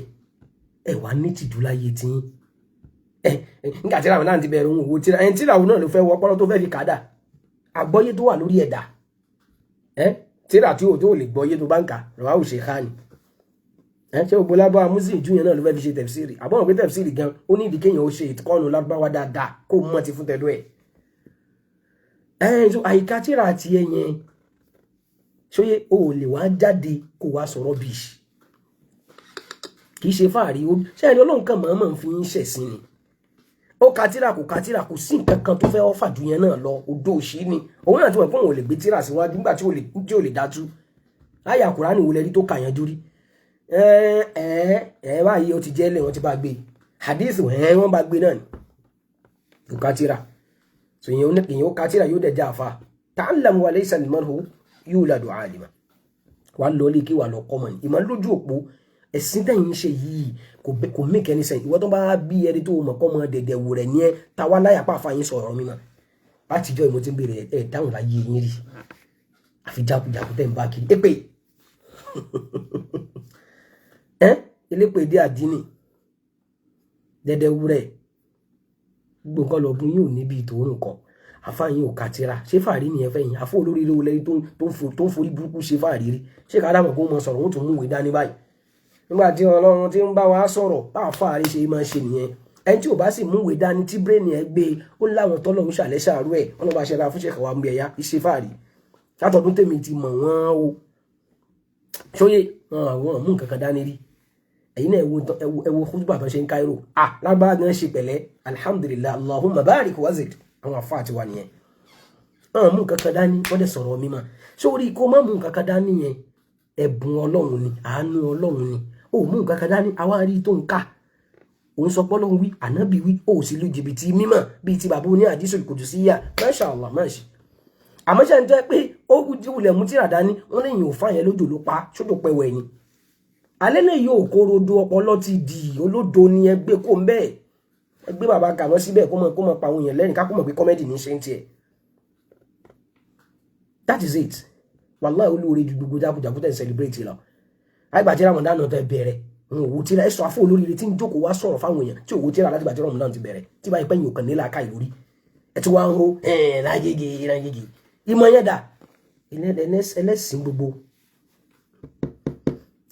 Ẹ̀ wá ní tìjú láyé tí ẹ̀ nígbà tí Ramadan ti bẹ̀rẹ̀, òun òwò tíra ẹ̀ tíra òun náà ló fẹ́ wọ ọpọlọ tó fẹ́ fi kàdà àgbọ́yé tó wà lórí ẹ̀dá ẹ̀. Tíra tí ò tó lè gbọ́yé tó bá ń kà rọ̀wá ò ṣe ká ni ẹ ṣé gbogbo lábọ́ amúsìn ìjú yẹn náà ló fẹ́ fi ṣe tafsiri. Àbọ̀wọ̀n pé tafsiri gan ó ní ìdí kéèyàn ó ṣe ìkọ́nù lágbáwá dáadáa kó mọ̀ ti fún tẹ̀dọ́ ẹ̀. Ẹ so àyíká tíra àti ẹ yẹn ṣóyè, o ò lè wá jáde kó wá sọ̀rọ̀ bíi kì í ṣe fáàrí. Ó ṣe ẹni Ọlọ́run kan mọ̀ọ́mọ̀ fi ń ṣẹ̀sìn ni. Ó ka tíra, kò ka tíra, kò sí nǹkan kan tó fẹ́ ọ́fà ju yẹn náà lọ. Odó òṣì ni òun náà ti wọ̀ pé òun ò lè gbé tíra síwájú nígbà tí ò lè dájú. Láyà Kùránì wo lẹ́rí tó kà yanjú rí? Ẹ ẹ ẹ báyìí ó ti jẹ́ lé wọn ti bá gbé hadith ẹ wọ́n bá gbé náà ni. Kò ka tíra. So ìyẹn ó ka tíra, yóò dẹ̀ jẹ́ àfa. Ta'allam wa laysa al-mar'u yuladu alima. Wà lọ lé kí wà lọ kọ́mọ ní ìmọ̀ lójú òpó. Ẹ̀sìn tẹ̀yìn ṣe yìí kò make any sense. Ìwọ tó bá bí ẹni tó mọ̀ kọ́ mọ dẹ̀dẹ̀ wò rẹ̀ ní ẹ táwa láyà pàfà yín sọ̀rọ̀ mímọ́ látijọ́ ìmọ̀ tí ń bèrè ẹ̀ dáhùn láyé yín rí, àfi jákujàku tẹ̀ ń bá kiri èpè ẹ elépè dé àdínì. Dẹ̀dẹ̀ wúrẹ̀ gbogbo nǹkan lọ́gbọ́n yóò níbi ìtòrùn kan. Àfáàyín ò kàtìrà ṣé fàárí nìyẹn fẹ́yìn àfọ olórí ilé olẹ́rí tó ń forí burúkú ṣe fàárí rí. Ṣé ká dámọ̀ kó mọ sọ̀rọ̀, wọ́n tún mú ìwé dání báyìí nígbà tí Ọlọ́run ti ń bá wa sọ̀rọ̀? Bá fàárí ṣe máa ṣe nìyẹn. Ẹni tí ò bá sì mú ìwé dání tí brain ẹ gbé, ó láwọn tọ́lọ́run ṣàlẹ́ ṣàrú ẹ̀. Wọ́n lọ́ bá ṣẹra fún ṣèkà wa ń bí ẹ̀yà ìṣe fàárí látọdún tèmi ti mọ̀ wọ́n o. Ṣóyè wọn àwọn mú nǹkan kan dání rí. Ẹ̀yin náà, ẹ wo khutba tó ṣe ń Cairo. Ah, lágbára gan ṣe pẹ̀lẹ́. Alhamdulillah, Allahumma barik wazid. Àwọn àfa àti wa nìyẹn. Wọn mú nǹkan kan dání, wọ́n dẹ̀ sọ̀rọ̀ mímọ́ sórí. Kó má mú nǹkan kan dání yẹn, ẹ̀bùn Ọlọ́run ni, àánú Ọlọ́run ni. Ó mú nǹkan kan dání, àwa rí tó ń kà, òun sọ pọ́lọ́run wí, ànábì wí, ó sì lu jìbìtì mímọ́ bíi ti bàbá oní àdísù kùdùsíyà. Masha Allah, máṣe. Àmọ́ ṣe ń jẹ́ pé ó wulẹ̀ mú tíra dání, wọ́n lẹ́yìn òfà yẹn lójò ló pa sójò pẹ̀wẹ̀ ni. Alẹ́ lè yóò kórodo ọpọlọ ti di olódo ni. Ẹgbẹ́ kó ń bẹ́ẹ̀, ẹgbẹ́ bàbá kàmọ́ síbẹ̀, kó mọ̀ pa àwọn èèyàn lẹ́rìn, ká kó mọ̀ pé comedy ní ṣe ń tiẹ̀. That is it. Wàláhì, olóore ju gbogbo jákujàku tẹ̀ ń celebrate lọ. Àgbà tí Ramadan náà tẹ bẹ̀rẹ̀ ń òwò tíra ẹ sọ afọ olóríire tí ń jókòó wá sọ̀rọ̀ fáwọn èèyàn tí òwò tíra láti gbà tí Ramadan ti bẹ̀rẹ̀, tí báyìí pẹ́yìn òkàn nílà ká ìlórí. Ẹ ti wá ń hó lágége lágége ìmọ̀ yẹn dà ẹlẹ́sìn gbogbo.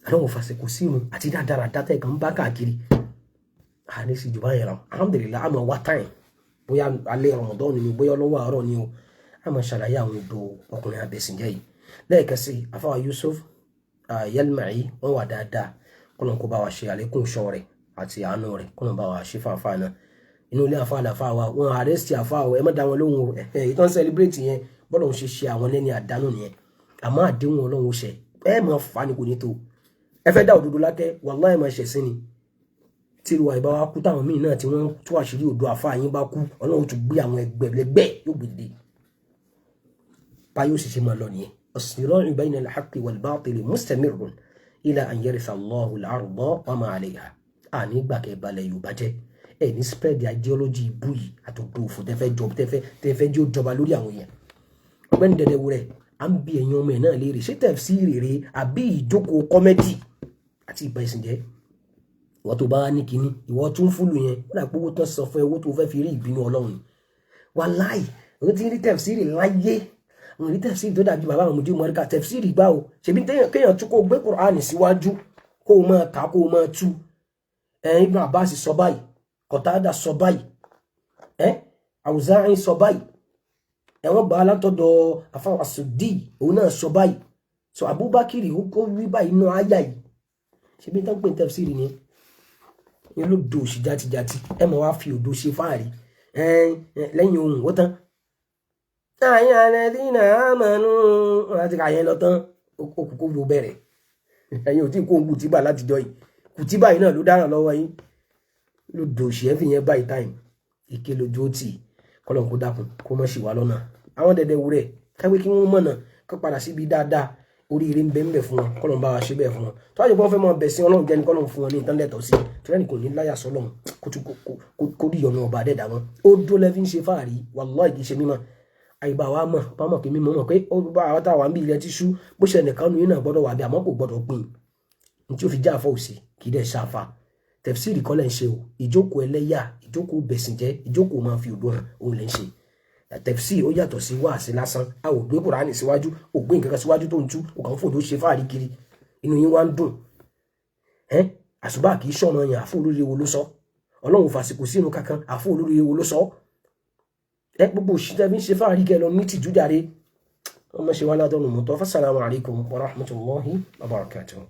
Àwọn òfàsìkò sínú àti dáadáa dátà ẹ̀kan ń bá káàkiri. Àní sì jù báyẹn lọ. Alhamdulillah, àmọ́ wá táyìn bóyá alẹ́ Ramadan ni, bóyá lọ́wọ́ àárọ̀ ni o, àmọ́ ṣàlàyé àwọn odò ọkùnrin abẹ́sìnjẹ́ yìí. Lẹ́ẹ̀kan sí, àfáwà Yusuf Yalma'i, wọ́n wà dáadáa, kọ́nà kó bá wa ṣe àlékún ìṣọ́ rẹ̀ àti àánú rẹ̀, kọ́nà bá wa ṣe fàáfàá náà. Inú ilé àfáà làfáà wa, wọn àrẹ́sì àfáà ẹ má dá wọn lóhùn o. Ìtàn celebrate yẹn, bọ́lọ̀ ń ṣe ṣe àwọn lẹ́ni àdánù nìyẹn. Àmọ́ àdéhùn Ọlọ́run ó ṣẹ, ẹ máa fà á ní kò ní tó. Ẹ fẹ́ dá òdodo lákẹ́, wàláhì máa ṣẹ̀sín ni. Tí ìwà ìbá wa kú, táwọn míì náà tí wọ́n tú àṣírí òdo àfáà yín bá kú, Ọlọ́run tún gbé àwọn ẹgbẹ̀lẹ́gbẹ̀ yóò gbé dìde. Báyọ̀ sì ṣe máa lọ nìyẹn. As-sira'u bayna al-haqqi wal-batili mustamirrun ila an yaritha Allahu al-arda wa ma 'alayha. Àní gbàkẹ́ balẹ̀ Yorùbá jẹ́ ẹ ní spread ideology ibú yìí àtòdò òfò tẹ́fẹ́ jọ tẹ́fẹ́ jẹ́ ó jọba lórí àwọn èèyàn. Ọ̀gbẹ́ni Dẹ̀dẹ̀wúrẹ́, à ń bi ẹ̀yin ọmọ ẹ̀ náà léèrè, ṣé tafsiri rèé àbí ìjókòó comedy àti ìbá ẹ̀sìn jẹ́? Ìwọ tó bá wá ní kinní, ìwọ tún fúlù yẹn, ó dà pé owó tán sọ fún ẹ, owó tó fẹ́ fi rí ìbínú Ọlọ́run. Wàláì, òun ti rí tafsiri láyé, òun rí tafsiri tó dàbí bàbá àwọn ọmọdé mọ́ríkà. Tafsiri gbá o, ṣèbí kéèyàn tún kó gbé Kùránì síwájú, kó o máa kà, kó o máa tú. Ẹ̀ Ibn Abbas sọ báyìí, Qatada sọ báyìí, ẹ Awza'i sọ báyìí, ẹ wọ́n gbà á látọ̀dọ̀ afáwọn Asudi, òun náà sọ báyìí, sọ Abubakar ó wí báyìí nínú àyà yìí. Ṣebí tán pé tafsiri ni yẹn ló do òsì játijàti. Ẹ mọ̀ wá fi òdo ṣe fáàrí lẹ́yìn ohun ó tán. Àyìn alladhina amanu láti kà yẹn lọ tán, òkú ló bẹ̀rẹ̀. Ẹ̀yin ò tí kó ń kùtìbà látijọ́ yìí, kùtìbà yìí náà ló dáràn lọ́wọ́ yín, ló do òsì ẹ̀ fi yẹn báyìí táyìn ike lójú ó tì. Kọ́lọ̀ kó dákun kó mọ̀ sí wa lọ́nà. Àwọn dẹ̀dẹ̀ wúrẹ̀ káwé kí wọ́n mọ̀nà kó padà síbi dáadáa, oríire ń bẹ ń bẹ fún wọn, kọ́lọ̀ ń bá wa ṣe bẹ́ẹ̀ fún wọn. Tó wájú pé wọ́n fẹ́ mọ bẹ̀ sí Ọlọ́run jẹ́ni, kọ́lọ̀ ń fún wọn ní ìtàn lẹ́tọ̀ọ́ sí tìrẹ́nì kò ní láyà sọ́lọ́run kó rí ọ̀nà ọba àdẹ́dà wọn. Ó dó lẹ́fí ń ṣe fáàrí, wàláhì kì í ṣe mímọ́. Àyíbá wa mọ̀ bá mọ̀ pé mímọ́ mọ̀ pé ó bá àwọn táwa ń bí ilẹ̀ ti ṣú, bó ṣe nìkan nu yín náà gbọ́dọ̀ wà bí, àmọ́ kò gbọ́dọ̀ pín ní tí ó fi já àfọ̀ òsì kì í dẹ̀ ṣàfà. Tẹ̀fsíìrì kọ́ lẹ́ ń ṣe o, ìjókòó ẹlẹ́yà, ìjókòó bẹ̀sìnjẹ́, ìjókòó máa fi òdo hàn òun lẹ́ ń ṣe. Tẹ̀fsíìrì ó yàtọ̀ sí wáàsí lásán. A ò gbé Kùránì síwájú, ò gbé nǹkan kan síwájú tó ń tú, ò kàn ń fòdó ṣe fáàrí kiri, inú yín wá ń dùn. Ẹ́ àṣùbà kì í ṣọ̀nà yàn, àfọ olórí wo ló sọ? Ọlọ́run fàsìkò sínú kankan, àfọ olórí wo ló sọ? Ẹ gbogbo òṣìṣẹ́ fi ń ṣe fáàrí kẹ lọ ní tìjú jáde. Wọ́n mọ̀ ṣe wá látọ̀nù mọ́tò. Fassalamu alaikum wa rahmatullahi wa barakatuh.